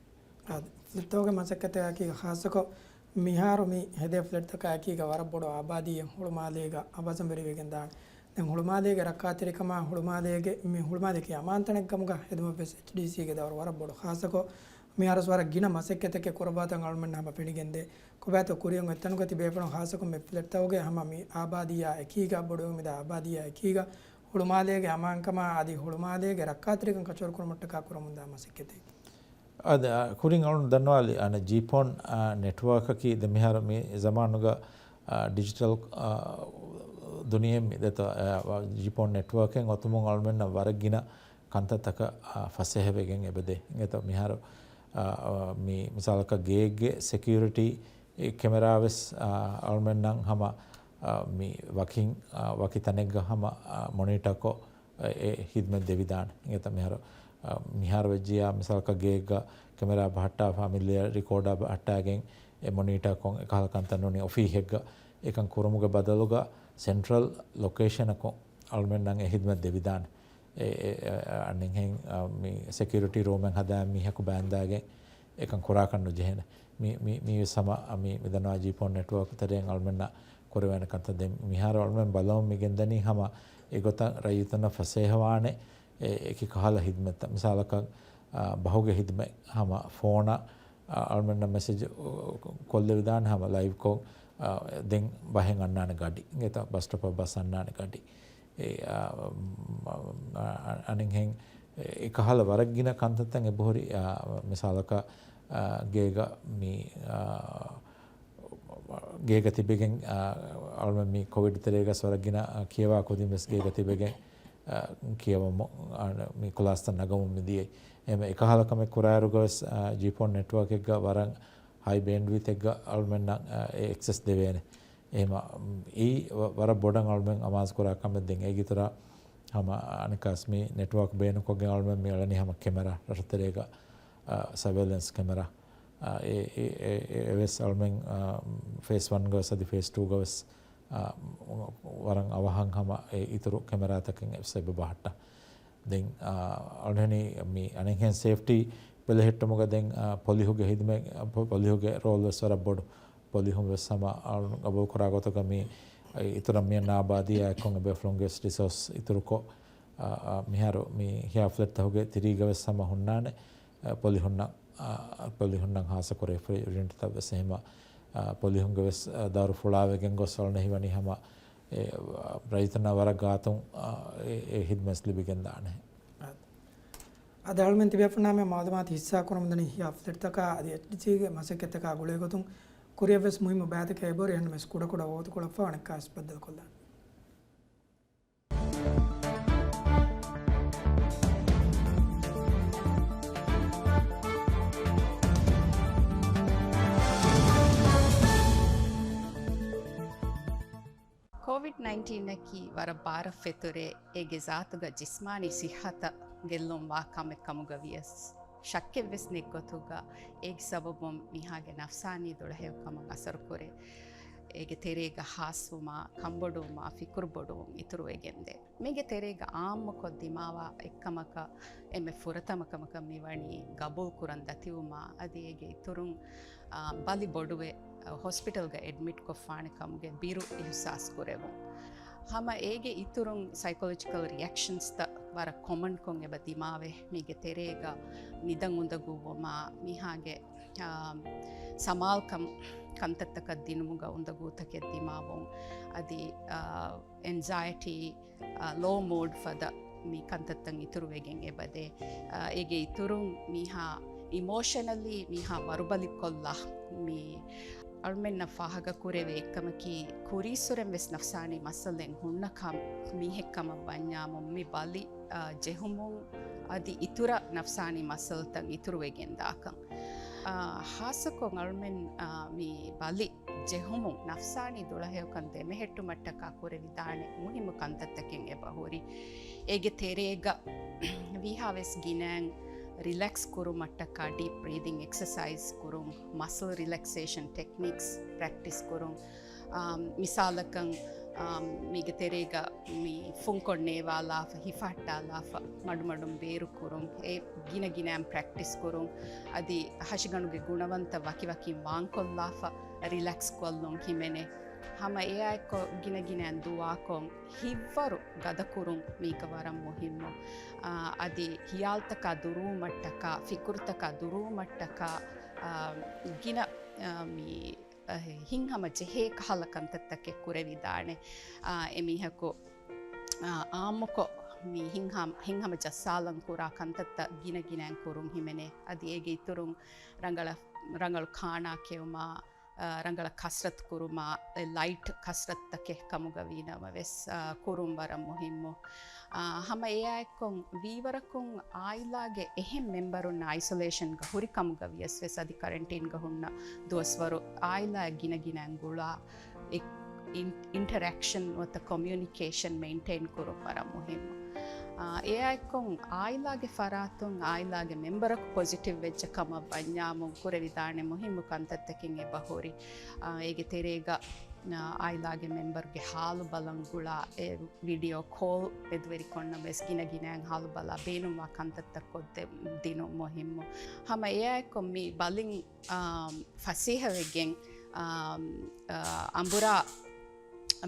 އާ، ފްލެޓްތަކުގެ މަސައްކަތަކީ ޚާއްޞަކޮށް މިހާރު މި ހެދޭ ފްލެޓްތަކާއެކީގަ ވަރަށް ބޮޑު އާބާދީއެއް ހުޅުމާލޭގަ އަވަސްވެރިވެގެން ދާނެ. ދެން ހުޅުމާލޭގެ ރައްކާތެރިކަމާ ހުޅުމާލޭގެ މި ހުޅުމާލޭގެ އަމާންތަނެއް ކަމުގަ ހެދުމަށް ވެސް އެޗްޑީސީގެ ދައުރު ވަރަށް ބޮޑު. ޚާއްޞަކޮށް މިހާރު ވަރަށް ގިނަ މަސައްކަތެއްގެ ކުރައްވާތަން އަޅުމެންނަށް ހަމަ ފެނިގެންދޭ. ކޮބާތޯ ކުރިއަށް އޮތް ތަނުގަ ތިބޭފުޅުން ޚާއްޞަކޮށް މި ފްލެޓްތަކުގެ ހަމަ މި އާބާދީއާ އެކީގަ ބޮޑުވެމުންދާ އާބާދީއާ އެކީގަ ހުޅުމާލޭގެ އަމާންކަމާ އަދި ހުޅުމާލޭގެ ރައްކާތެރިކަން ކަޗުވަރުކުރުމަށްޓަކާ ކުރަމުންދާ މަސައްކަތެއް. އަދި، އާ، ކުރިން އަޅުން ދަންނަވާލި، އަނެއް ޖީޕޯން، އާ، ނެޓްވާކަކީ ދެ މިހާރު މި ޒަމާނުގަ، އާ، ޑިޖިޓަލް، އާ، ދުނިޔެއެއް މި ދެތޯ، އާ، ޖީޕޯން ނެޓްވާކެއް އޮތުމުން އަޅުމެންނަށް ވަރަށް ގިނަ ކަންތައްތަކަށް، އާ، ފަސޭހަވެގެން އެބަދޭ. އިނގޭތޯ މިހާރު، އާ، އާ، މި މިސާލަކަށް ގެއެއްގެ ސެކިއުރިޓީ ކެމެރާ ވެސް، އާ، އަޅުމެންނަށް ހަމަ، އާ، މި ވަކިން، އާ، ވަކި ތަނެއްގަ ހަމަ، އާ، މޮނީޓަކޮށް، އެ، އެ ހިދްމަތް ދެވިދާނެ. އިނގޭތަ މިހާރު، އަ، މިހާރު ވެއްޖިއްޔާ މިސާލަކަށް ގެއެއްގަ ކެމެރާ ބަހައްޓާ، ފައިލްއެއް ރިކޯޑާ ބަހައްޓާގެން އެ މޮނީޓަކޮށް އެކަހަލަ ކަންތައް ނޫނީ އޮފީހެއްގަ އެކަން ކުރުމުގެ ބަދަލުގަ ސެންޓްރަލް ލޮކޭޝަނަކުން އަޅުމެންނަށް އެ ހިދްމަތް ދެވިދާނެ. އެ، އެ، އެ، އަނެއްހެން، އަ، މި ސެކިއުރިޓީ ރޫމެއް ހަދާ މީހަކު ބާންދާގެން އެކަން ކުރާކަށް ނުޖެހޭނެ. މި، މި، މީވެސް ހަމަ މި، މި ދަންނަވާ ޖީޕޯން ނެޓްވޯކް ތެރެއިން އަޅުމެންނަށް ކުރެވޭނެ ކަންތައް. ދެން މިހާރު އަޅުމެން ބަލަމުން މި ގެންދަނީ ހަމަ އެގޮތަށް ރައްޔިތުންނަށް ފަސޭހަވާނެ އެ، އެކި ކަހަލަ ހިދްމަތްތައް. މިސާލަކަށް، އާ، ބަހުގެ ހިދްމަތް ހަމަ ފޯނަށް، އާ، އަޅުމެންނަށް މެސެޖް ކޮށްލެވިދާނެ ހަމަ ލައިވްކޮށް، އާ، ދެން ބަހެއް އަންނާނެ ގަޑި. އިނގޭތަ ބަސް ސްޓޮޕަށް ބަސް އަންނާނެ ގަޑި. އެ، އާ، މ-، މ-، އަ-، އަ-، އަނެއްހެން އެ، އެކަހަލަ ވަރަށް ގިނަ ކަންތައްތައް އެބަހުރި، އާ، މިސާލަކަށް، އާ، ގޭގަ މި، އާ، ގޭގަ ތިބެގެން، އާ، އަޅުމެން މި ކޮވިޑް ތެރޭގަސް ވަރަށް ގިނަ، އާ، ކިޔަވާ ކުދިން ވެސް ގޭގަ ތިބެގެން، އާ، ކިޔަވަމު، އާ، މި ކުލާސްތައް ނަގަމުން މިދިޔައީ. އެހެން އެކަހަލަ ކަމެއް ކުރާއިރުގަވެސް، އާ، ޖީޕޯން ނެޓްވޯކެއްގަ ވަރަށް ހައި ބޭންޑްވިތެއްގަ އަޅުމެންނަށް، އާ، އެ އެކްސެސް ދެވޭނެ. އެހެމަ، އެއީ ވަ-، ވަރަށް ބޮޑަށް އަޅުމެން އަމާޒުކުރާ ކަމެއް. ދެން އޭގެ އިތުރަށް ހަމަ އަނެއްކާސް މި ނެޓްވޯކް ބޭނުންކޮށްގެން އަޅުމެން މި އަޅަނީ ހަމަ ކެމެރާ ރަށުތެރޭގަ، އަ، ސަވޭލެންސް ކެމެރާ، އަ، އެ، އެ، އެ، އެ، އެވެސް އަޅުމެން، އަ، ފޭސް ވަންގަ ވެސް އަދި ފޭސް ޓޫގަ ވެސް، އަ، ވަރަށް އަވަހަށް ހަމަ އެ އިތުރު ކެމެރާތަކެއް އެވެސް އެބަ ބަހައްޓާ. ދެން، އާ، އަޅުހެނީ މި އަނެއްހެން ސޭފްޓީ ބެލެހެއްޓުމުގަ ދެން، އާ، ޕޮލިހުގެ ހިދުމަތް، ޕޮ-، ޕޮލިހުގެ ރޯލް ވެސް ވަރަށް ބޮޑު. ޕޮލިހުން ވެސް ހަމަ އަޅު ގަބޫލުކުރާ ގޮތުގަ މި އިތުރަށް މިއަންނަ އާބާދީއާ އެއްކޮށް އެބޭފުޅުންގެ ވެސް ރިސޯސް އިތުރުކޮށް، އާ، އާ، މިހާރު މި ހިޔާ ފްލެޓްތަކުގެ ތިރީގަ ވެސް ހަމަ ހުންނާނެ، އާ، ޕޮލިހުންނަށް، އާ، ޕޮލިހުންނަށް ހާއްސަކުރެ ރެފްރިޖަރެންޓްތައް ވެސް އެހެމަ، އާ، ޕޮލިހުންގެ ވެސް، އާ، ދައުރު ފުޅާވެގެން ގޮސް އަޅުން ހީވަނީ ހަމަ އެ، ރައްޔިތުންނަށް ވަރަށް ގާތުން، އާ، އެ، އެ ހިދްމަތް ލިބިގެންދާނެ. އަދި އަޅުމެން ތިބޭފުޅުންނާ މި މައުލޫމާތު ހިއްސާ ކުރަމުންދަނީ ހިޔާ ފްލެޓްތަކާ އަދި އެޗްޑީސީގެ މަސައްކަތްތަކާ ގުޅޭގޮތުން ކުރިއަށްވެސް މުހިއްމު ބައިތަކެއް އެބަހުރި އެހެންނަމަވެސް ކުޑަކުޑަ ވަގުތުކޮޅަށްފަހު އަނެއްކާވެސް ބައްދަލުކޮށްލާނެ. ކޯވިޑް ނައިންޓީނަކީ ވަރަށް ބާރަށް ފެތުރޭ، އޭގެ ޒާތުގަ ޖިސްމާނީ ސިއްހަތަށް ގެއްލުންވާ ކަމެއް ކަމުގަ ވިޔަސް، ޝައްކެއްވެސް ނެތްގޮތުގަ އޭގެ ސަބަބުން މީހާގެ ނަފްސާނީ ދުޅަހެޔޮކަމަށް އަސަރުކުރޭ. އޭގެ ތެރޭގަ ހާސްވުމާ، ކަންބޮޑުވުމާ، ފިކުރުބޮޑުވުން އިތުރުވެގެންދޭ. މީގެ ތެރޭގަ އާއްމުކޮށް ދިމާވާ އެއްކަމަކަށް އެންމެ ފުރަތަމަ ކަމަކަށް މިވަނީ ގަބޫލުކުރަން ދަތިވުމާ، އަދި އޭގެ އިތުރުން، އާ، ބަލި ބޮޑުވެ، އާ، ހޮސްޕިޓަލްގަ އެޑްމިޓްކޮށްފާނެ ކަމުގެ ބިރު އިހުސާސް ކުރެވުން. ހަމަ އޭގެ އިތުރުން ސައިކޮލޮޖިކަލް ރިއެކްޝަންސްތައް ވަރަށް ކޮމަންކޮށް އެބަ ދިމާވޭ. މީގެ ތެރޭގަ ނިދަން އުނދަގޫވުމާ، މީހާގެ، އާ، ސަމާލުކަން ކަންތައްތަކަށް ދިނުމުގަ އުނދަގޫތަކެއް ދިމާވުން، އަދި، އާ، އެންޒައިޓީ، އާ، ލޯ މޫޑް ފަދަ މި ކަންތައްތައް އިތުރުވެގެން އެބަދޭ. އާ، އޭގެ އިތުރުން މީހާ އިމޯޝަނަލީ މީހާ ވަރުބަލިކޮށްލާ މި އަޅުމެންނަށް ފާހަގަކުރެވޭ އެއްކަމަކީ، ކުރީއްސުރެން ވެސް ނަފްސާނީ މައްސަލައެއް ހުންނަ ކަމް މީހެއް ކަމަށް ވަންޏާމު، މި ބަލި، އާ، ޖެހުމުން އަދި އިތުރަށް ނަފްސާނީ މައްސަލަތައް އިތުރުވެގެން ދާކަން. އާ، ހާއްސަކޮށް އަޅުމެން، އާ، މި ބަލި ޖެހުމުން ނަފްސާނީ ދުޅަހެޔޮކަން ދެމެހެއްޓުމަށްޓަކާ ކުރެވިދާނެ މުހިއްމު ކަންތައްތަކެއް އެބަހުރި. އޭގެ ތެރޭގަ ވީހާވެސް ގިނައިން ރިލެކްސް ކުރުމަށްޓަކާ ޑީޕް ބްރީދިން އެކްސަސައިޒް ކުރުން، މަސަލް ރިލެކްސޭޝަން ޓެކްނިކްސް ޕްރެކްޓިސް ކުރުން، އާ، މިސާލަކަށް، އާ، މީގެ ތެރޭގަ މި ފުންކޮށް ނޭވާލާފަ، ހިފަހައްޓާލާފަ، މަޑުމަޑުން ބޭރު ކުރުން، އެ ގިނަ ގިނައިން ޕްރެކްޓިސް ކުރުން، އަދި ހަށިގަނޑުގެ ގުނަވަންތައް ވަކިވަކިން ވާންކޮށްލާފަ، ރިލެކްސް ކޮށްލުން ހިމެނޭ. ހަމަ އެއާއެއްކޮށް ގިނަގިނައިން ދުޢާކޮށް، ހިތްވަރު ގަދަކުރުން މީގަ ވަރަށް މުހިއްމު. އާ، އަދި ހިޔާލުތަކާ ދުރުވުމަށްޓަކާ، ފިކުރުތަކާ ދުރުވުމަށްޓަކާ، އާ، ގިނަ، އާ، މި، އަ، ހިތްހަމަ ޖެހޭ ކަހަލަ ކަންތައްތަކެއް ކުރެވިދާނެ. އާ، އެމީހަކު، އާ، އާއްމުކޮށް މި ހިތްހަމަ، ހިތްހަމަ ޖައްސާލަން ކުރާ ކަންތައްތައް ގިނަ ގިނައިން ކުރުން ހިމެނޭ. އަދި އޭގެ އިތުރުން ރަނގަޅަށް، ރަނގަޅު ކާނާ ކެއުމާ، ރަނގަޅަށް ކަސްރަތު ކުރުމާ، ލައިޓް ކަސްރަތުތަކެއް ކަމުގަ ވީނަމަވެސް، އާ، ކުރުން ވަރަށް މުހިއްމު. އާ، ހަމަ އެއާއެއްކޮށް ވީވަރަކުން އާއިލާގެ އެހެން މެމްބަރުންނާ އައިސޮލޭޝަންގަ ހުރި ކަމުގަ ވިޔަސް ވެސް އަދި ކަރެންޓީންގަ ހުންނަ ދުވަސްވަރު އާއިލާއަށް ގިނަ ގިނައިން ގުޅާ އިން-، އިންޓަރެކްޝަން ނުވަތަ ކޮމިއުނިކޭޝަން މެއިންޓެއިން ކުރުން ވަރަށް މުހިއްމު. އާ، އެއާއެއްކޮށް އާއިލާގެ ފަރާތުން އާއިލާގެ މެމްބަރަކު ޕޮޒިޓިވް ވެއްޖެ ކަމަށް ވަންޏާމު ކުރެވިދާނެ މުހިއްމު ކަންތައްތަކެއް އެބަހުރި. އާ، އޭގެ ތެރޭގަ، އާ، އާއިލާގެ މެމްބަރުގެ ހާލު ބަލަން ގުޅާ އެ ވީޑިއޯ ކޯލް މެދުވެރިކޮށްނަމަވެސް ގިނަ ގިނައިން ހާލު ބަލާ ބޭނުންވާ ކަންތައްތައް ކޮށްދެ-، ދިނުން މުހިއްމު. ހަމަ އެއާއެއްކޮށް މި ބަލިން، އާ، ފަސޭހަވެގެން، އާ، އާ، އަނބުރާ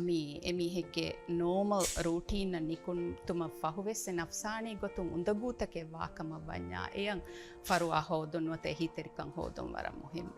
މި އެމީހެއްގެ ނޯމަލް ރޫޓީނަށް ނިކުންތުމަށް ފަހުވެސް އެ ނަފްސާނީ ގޮތުން އުނދަގޫތަކެއް ވާކަމަށް ވަންޏާ، އެޔަށް ފަރުވާ ހޯދުން ނުވަތަ އެހީތެރިކަން ހޯދުން ވަރަށް މުހިއްމު.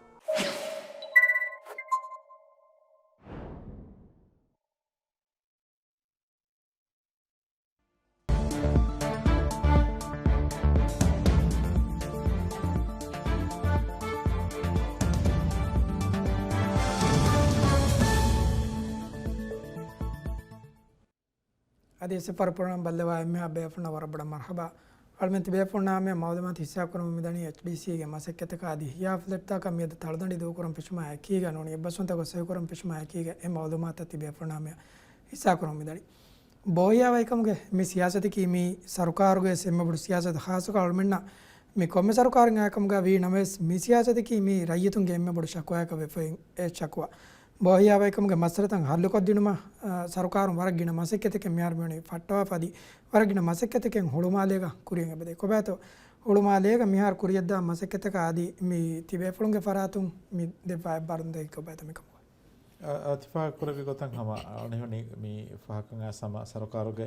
އަދި އެސެފަރ ޕްރޮގްރާމް ބައްލަވާ އެންމެހާ ބޭފުޅުންނަށް ވަރަށް ބޮޑަށް މަރްޙަބާ. އަޅުމެން ތިބޭފުޅުންނާ މި މައުލޫމާތު ހިއްސާކުރަމުން މިދަނީ އެޗްޑީސީގެ މަސައްކަތަކާ އަދި ހިޔާ ފްލެޓްތަކަށް މިއަދު ތަޅުދަނޑި ދޫކުރަން ފެށުމާ އެކީގަ ނޫނީ އެއްބަސްވަންތަ ގޮސް ސައިކުރަން ފެށުމާ އެކީގަ އެ މައުލޫމާތުތައް ތިބޭފުޅުންނާ މި ހިއްސާކުރަމުން މިދަނީ. ބޯހިޔާވަހިކަމުގެ މި ސިޔާސަތަކީ މި ސަރުކާރުގެ އެންމެ ބޮޑު ސިޔާސަތު ހާއްސަކޮށް އަޅުމެންނަށް މި ކޮންމެ ސަރުކާރެއް އާކަމުގަ ވީ ނަމަވެސް މި ސިޔާސަތަކީ މި ރައްޔިތުންގެ އެންމެ ބޮޑު ޝަކުވާއަކަށް ވެފައި އެ ޝަކުވާ. ބޯހިޔާވަހިކަމުގެ މައްސަލަތައް ހައްލުކޮށްދިނުމަށް، އާ، ސަރުކާރުން ވަރަށް ގިނަ މަސައްކަތެކެއް މިހާރު މިވަނީ ފައްޓަވާފަ އަދި ވަރަށް ގިނަ މަސައްކަތެކެއް ހުޅުމާލޭގަ ކުރިޔަށް އެބަދޭ. ކޮބާތޯ ހުޅުމާލޭގަ މިހާރު ކުރިޔަށްދާ މަސައްކަތަކާ އަދި މި ތިބޭފުޅުންގެ ފަރާތުން މި ދެއްވާ އެއްބާރުލުންތަކެއް ކޮބާތޯ މިކަމުގަ؟ އަ، އަ، ތި ފާހަގަކުރެއްވި ގޮތަށް ހަމަ އަޅުގަނޑު މި ފާހަގަކަން އައިސް ހަމަ ސަރުކާރުގެ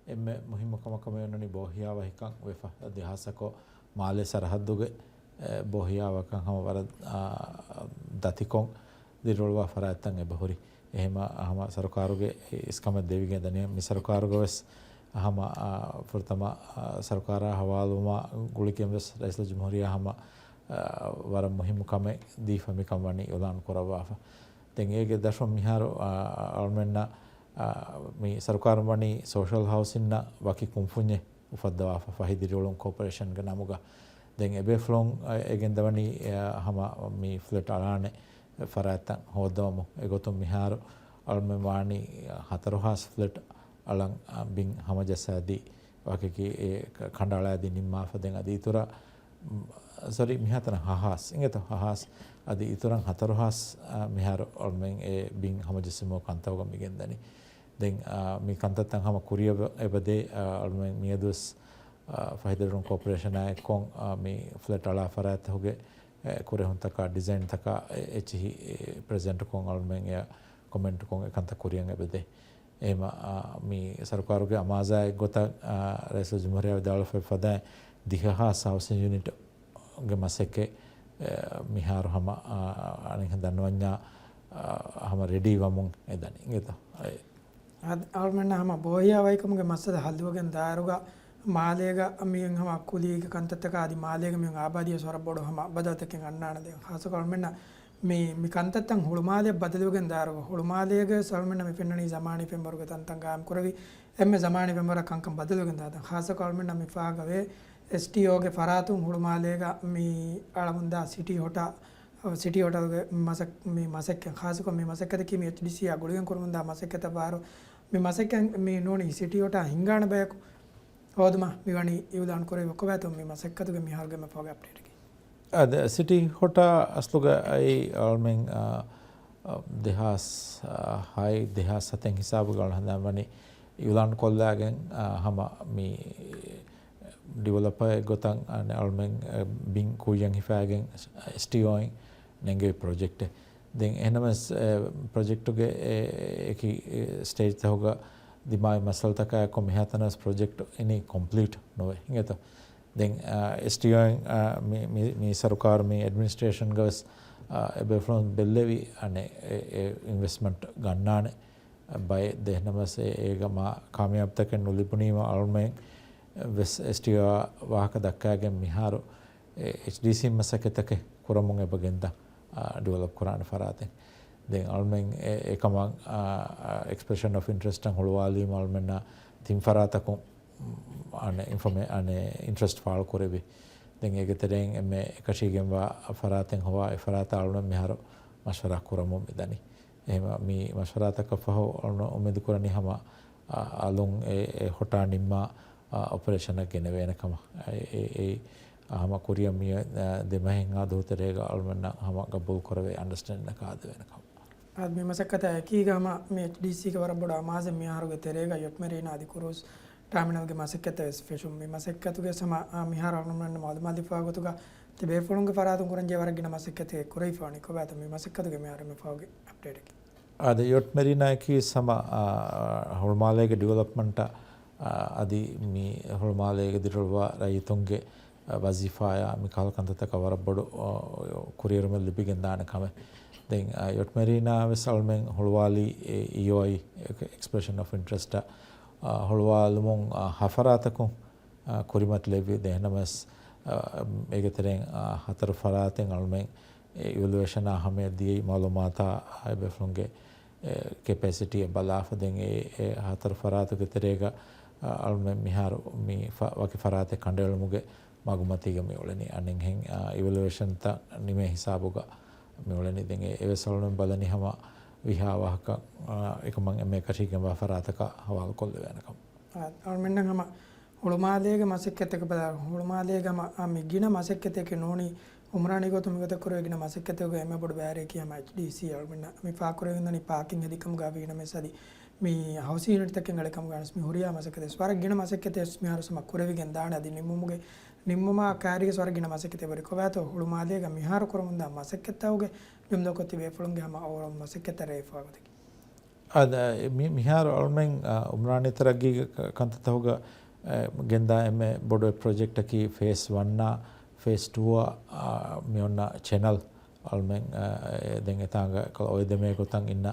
އެންމެ މުހިއްމު ކަމަކަށް މި އޮންނަނީ ބޯހިޔާވަހިކަން ވެފަ. އަދި ހާއްސަކޮށް މާލޭ ސަރަހައްދުގެ، އެ، ބޯހިޔާވަހިކަން ހަމަ ވަރަށް، އާ، ދަތިކޮށް ދިރިއުޅުވާ ފަރާތްތައް އެބަހުރި. އެހެމަ ހަމަ ސަރުކާރުގެ އިސްކަމެއް ދެވިގެން ދަނީ މި ސަރުކާރުގަ ވެސް ހަމަ، އާ، ފުރަތަމަ، އާ، ސަރުކާރާ ހަވާލުވުމާ ގުޅިގެން ވެސް ރައީސުލްޖުމްހޫރިއްޔާ ހަމަ، އާ، ވަރަށް މުހިއްމު ކަމެއް ދީފަ މިކަން ވަނީ އިއުލާން ކުރައްވާފަ. ދެން އޭގެ ދަށުން މިހާރު، އާ، އަޅުމެންނަށް، އާ، މި ސަރުކާރުން ވަނީ ސޯޝަލް ހައުސިންއަށް ވަކި ކުންފުންޏެއް އުފައްދަވާފަ، ފަހި ދިރިއުޅުން ކޯޕަރޭޝަންގެ ނަމުގަ. ދެން އެބޭފުޅުން، އަ، އެ ގެންދަވަނީ، އަ، ހަމަ މި ފްލެޓް އަޅާނެ ފަރާތްތައް ހޯއްދަވަމުން. އެގޮތުން މިހާރު އަޅުމެން ވާނީ ހަތަރު ހާސް ފްލެޓް އަޅަން، އަ، ބިން ހަމަޖައްސާދީ، ވަކި އެ ކަ-، ކަނޑައަޅާދީ ނިންމާފަ. ދެން އަދި އިތުރަށް، މް، ސޮރީ، މިހާތަނަށް ހަ ހާސް، އިނގޭތޯ، ހަ ހާސް، އަދި އިތުރަށް ހަތަރު ހާސް، އަ، މިހާރު އަޅުމެން އެ ބިން ހަމަޖެއްސުމުގެ ކަންތައްގަ މި ގެންދަނީ. ދެން، އާ، މި ކަންތައްތައް ހަމަ ކުރިއަށް އެބަދޭ، އާ، އަޅުމެން މިއަދުވެސް، އާ، ފަހި ދިރިއުޅުން ކޯޕަރޭޝަނާ އެއްކޮށް، އާ، މި ފްލެޓް އަޅާ ފަރާތްތަކުގެ، އެ، ކުރެހުންތަކާ ޑިޒައިންތަކާ އެ، އެއްޗިހި، އެ، ޕްރެޒެންޓްކޮށް އަޅުމެން އެ ކޮމެންޓްކޮށް އެ ކަންތައް ކުރިއަށް އެބަދޭ. އެހެމަ މި ސަރުކާރުގެ އަމާޒާއެއް ގޮތަށް ރައީސުލްޖުމްހޫރިއްޔާ ވިދާޅުވެފަދައި ދިހަ ހާސް ހައުސިން ޔުނިޓްގެ މަސައްކަތް މިހާރު ހަމަ އަނެއްހެން ދަންނަވަންޏާ ހަމަ ރެޑީ ވަމުން އެދަނީ އިނގޭތޯ. އަޅުމެންނަށް ހަމަ ބޯހިޔާވައިކަމުގެ މައްސަލަ ހައްލުވެގެން ދާއިރުގަ މާލޭގަ މިއޮތް ހަމަ ކުލީގެ ކަންތައްތަކާ އަދި މާލޭގަ މިއޮތް އާބާދީއަށް ވަރަށް ބޮޑު ހަމަ ބަދަލުތަކެއް އަންނާނެ. ދެން ޚާއްސަކޮށް އަޅުމެންނަށް މި، މި ކަންތައްތައް ހުޅުމާލެއަށް ބަދަލުވެގެން ދާއިރު، ހުޅުމާލޭގެ އަޅުމެންނަށް މި ފެންނަނީ ޒަމާނީ ފެންވަރުގެ ތަންތަން ގާއިމް ކުރެވި، އެންމެ ޒަމާނީ ފެންވަރަށް ކަންކަން ބަދަލުވެގެން ދާތަން. ޚާއްސަކޮށް އަޅުމެންނަށް މި ފާހަގަވޭ، އެސްޓީއޯގެ ފަރާތުން ހުޅުމާލޭގަ މި އަޅަމުންދާ ސިޓީ ހޮޓާ، ސިޓީ ހޮޓަލްގެ މަސައް-، މި މަސައްކަތް، ޚާއްސަކޮށް މި މަސައްކަތަކީ މި އެޗްޑީސީއާ ގުޅިގެން ކުރަމުންދާ މަސައްކަތަށް ވާއިރު، މި މަސައްކަތް މި ނޫނީ ސިޓީ ހޮޓާ ހިންގާނެ ބަޔަކު ހޯދުމަށް މިވަނީ އިއުލާން ކުރެވި ކޮބާތޯ މި މަސައްކަތުގެ މިހާރުގެ މި ފަހުގެ އަޕްޑޭޓަކީ؟ އާދެ، ސިޓީ ހޮޓާ އަސްލުގަ އައި އަޅުމެން، އާ، އާ، ދެހާސް ހައެއް، ދެހާސް ހަތެއް ހިސާބުގަ އަޅު ހަނދާން ވަނީ އިއުލާން ކޮށްލާގެން، އާ، ހަމަ މި ޑިވެލޮޕަރ ގޮތަށް އަނެއް އަޅުމެން، އެ، ބިން ކުއްޔަށް ހިފާގެން އެސްޓީއޯއިން ނެންގެވި ޕްރޮޖެކްޓެއް. ދެން އެހެނަމެސް، އެ، ޕްރޮޖެކްޓުގެ އެ، އެކި، އެ، ސްޓޭޖްތަކުގަ ދިމާވި މައްސަލަތަކާއެކު މިހާތަނަސް ޕްރޮޖެކްޓް އިނީ ކޮމްޕްލީޓް ނުވޭ އިނގޭތޯ. ދެން، އާ، އެސްޓީއޯއިން، އާ، މި، މި، މި ސަރުކާރު މި އެޑްމިނިސްޓްރޭޝަންގަ ވެސް، އާ، އެބޭފުޅުން ބެއްލެވި އަނެއް އެ، އެ އިންވެސްޓްމަންޓް ގަންނާނެ ބައެއް. ދެން އެހެނަމެސް އެ، އޭގަ މާ ކާމިޔާބުތަކެއް ނުލިބުނީމަ އަޅުމެން ވެސް އެސްޓީއޯއާ ވާހަކަ ދައްކާގެން މިހާރު އެ، އެޗްޑީސީ މަސައްކަތްތަކެއް ކުރަމުން އެބަ ގެންދާ، އާ، ޑިވެލޮޕް ކުރާނެ ފަރާތެއް. ދެން އަޅުމެން އެ، އެކަމަށް، އާ، އާ، އެކްސްޕްރެޝަން އޮފް އިންޓްރެސްޓަށް ހުޅުވާލީމަ އަޅުމެންނަށް ތިން ފަރާތަކުން، އަނެއް އިންފޮމޭ-، އަނެއް އިންޓްރެސްޓް ފާޅު ކުރެވި. ދެން އޭގެ ތެރެއިން އެންމެ އެކަށީގެންވާ ފަރާތެއް ހޮވާ އެ ފަރާތަށް އަޅުމެން މިހާރު މަޝްވަރާ ކުރަމުން މިދަނީ. އެހެން މި މަޝްވަރާތަކަށް ފަހު އަޅުގަނޑު އުއްމީދު ކުރަނީ ހަމަ، އާ، އަލުން އެ، އެ ހޮޓާ ނިންމާ، އާ، އޮޕަރޭޝަނަށް ގެނެވޭނެ ކަމަށް. އެ، އެ، އެ، އާ، ހަމަ ކުރިއަށް މި، އާ، ދެ މަހެއްހާ ދުވަހު ތެރޭގަ އަޅުގަނޑުމެންނަށް ހަމަ ގަބޫލު ކުރެވޭ އަންޑަސްޓޭންޑިންއަކަށް އާދެވޭނެ ކަމަށް. އާދެ، މި މަސައްކަތާ އެކީގަ ހަމަ މި އެޗްޑީސީގެ ވަރަށް ބޮޑު އަމާޒެއް މިހާރުގެ ތެރޭގަ ޔޮޓް މެރީނާ އަދި ކުރޫޒް ޓާމިނަލްގެ މަސައްކަތްތައް ވެސް ފެށުން. މި މަސައްކަތުގެ ހަމަ، އާ، މިހާރު އަޅުގަނޑުމެންނަށް މައުލޫމާތު ދެއްވާ ގޮތުގަ ތިބޭފުޅުންގެ ފަރާތުން ކުރަންޖެހޭ ވަރަށް ގިނަ މަސައްކަތެއް ކުރެވިފަވަނީ. ކޮބާތޯ މި މަސައްކަތުގެ މިހާރު މި ފަހުގެ އަޕްޑޭޓަކީ؟ އާދެ، ޔޮޓް މެރީނާއަކީ ހަމަ، އާ، ހުޅުމާލޭގެ ޑިވެލޮޕްމަންޓަށް، އާ، އަދި މި ހުޅުމާލޭގެ ދިރިއުޅުވާ ރައްޔިތުންގެ، އާ، ވަޒީފާއާ މި ކަހަލަ ކަންތައްތަކަށް ވަރަށް ބޮޑު، އާ، ކުރިއެރުމެއް ލިބިގެންދާނެ ކަމެއް. ދެން، އާ، ޔޮޓް މެރީނާ ވެސް އަޅުމެން ހުޅުވާލީ އެ އީއޯއައި އެކްސްޕްރެޝަން އޮފް އިންޓްރެސްޓަށް، އާ، ހުޅުވާލުމުން، އާ، ހަ ފަރާތަކުން، އާ، ކުރިމަތިލެއްވި. ދެން އެހެނަމެސް، އާ، އޭގެ ތެރެއިން، އާ، ހަތަރު ފަރާތެއް އަޅުމެން އެ އިވެލުއޭޝަނާ ހަމަޔަށް ދިޔައީ މައުލޫމާތާ އެބޭފުޅުންގެ، އެ، ކެޕޭސިޓީއެއް ބަލާފަ. ދެން އެ، އެ ހަތަރު ފަރާތުގެ ތެރޭގަ، އަ، އަޅުމެން މިހާރު މި ފަ-، ވަކި ފަރާތެއް ކަނޑައެޅުމުގެ މަގުމަތީގަ މި އުޅެނީ. އަނެއްހެން، އަ، އިވެލުއޭޝަންތައް ނިމޭ ހިސާބުގަ މި އުޅެނީ. ދެން އެ، އެވެސް އަޅުމެން ބަލަނީ ހަމަ ވީހާ ވާހަކަ، އަ، އެކަމަށް އެންމެ އެކަށީގެންވާ ފަރާތަކަށް ހަވާލުކޮށްލެވޭނެ ކަމަށް. އަ، އަޅުމެންނަށް ހަމަ ހުޅުމާލޭގެ މަސައްކަތަކަށް ބަލާ، ހުޅުމާލޭގަ މަ-، އަ، މި ގިނަ މަސައްކަތެކޭ ނޫނީ އުމްރާނީ ގޮތުން މިގޮތަށް ކުރެވޭ ގިނަ މަސައްކަތެއްގެ އެންމެ ބޮޑު ބައިވެރިޔަކީ ހަމަ އެޗްޑީސީ. އަޅުމެންނަށް މި ފާހަގަކުރެވިގެންދަނީ ޕާކިން ހެދިކަމުގަ ވީނަމަވެސް އަދި މި ހައުސިން ޔުނިޓްތަކެއް އެޅިކަމުގަ ވެސް މި ހުރިހާ މަސައްކަތެއް ވެސް ވަރަށް ގިނަ މަސައްކަތެއް ވެސް މިހާރު ހަމަ ކުރެވިގެން ދާނެ. އަދި ނިންމުމުގެ، ނިންމުމާ ކައިރީގެ ވަރަށް ގިނަ މަސައްކަތެއް ވެރި ކޮބާތޯ ހުޅުމާލޭގަ މިހާރު ކުރަމުންދާ މަސައްކަތްތަކުގެ ޖުމްލަކޮށް ތިބޭފުޅުންގެ ހަމަ އޯވަރޯލް މަސައްކަތްތައް ރޭވިފަވާ ގޮތަކީ. އަދ، އަ، މި-، މިހާރު އަޅުމެން، އަ، އުމްރާނީ ތަރައްގީގެ ކަ-، ކަންތައްތަކުގަ، އަ، ގެންދާ އެންމެ ބޮޑު ޕްރޮޖެކްޓަކީ ފޭސް ވަންއާ، ފޭސް ޓޫއަށް، އަ، މި އޮންނަ ޗެނަލް އަޅުމެން، އަ، އެ، ދެން އެތާނގަ އޮތް ދެމޭ ގޮތަށް އިންނަ،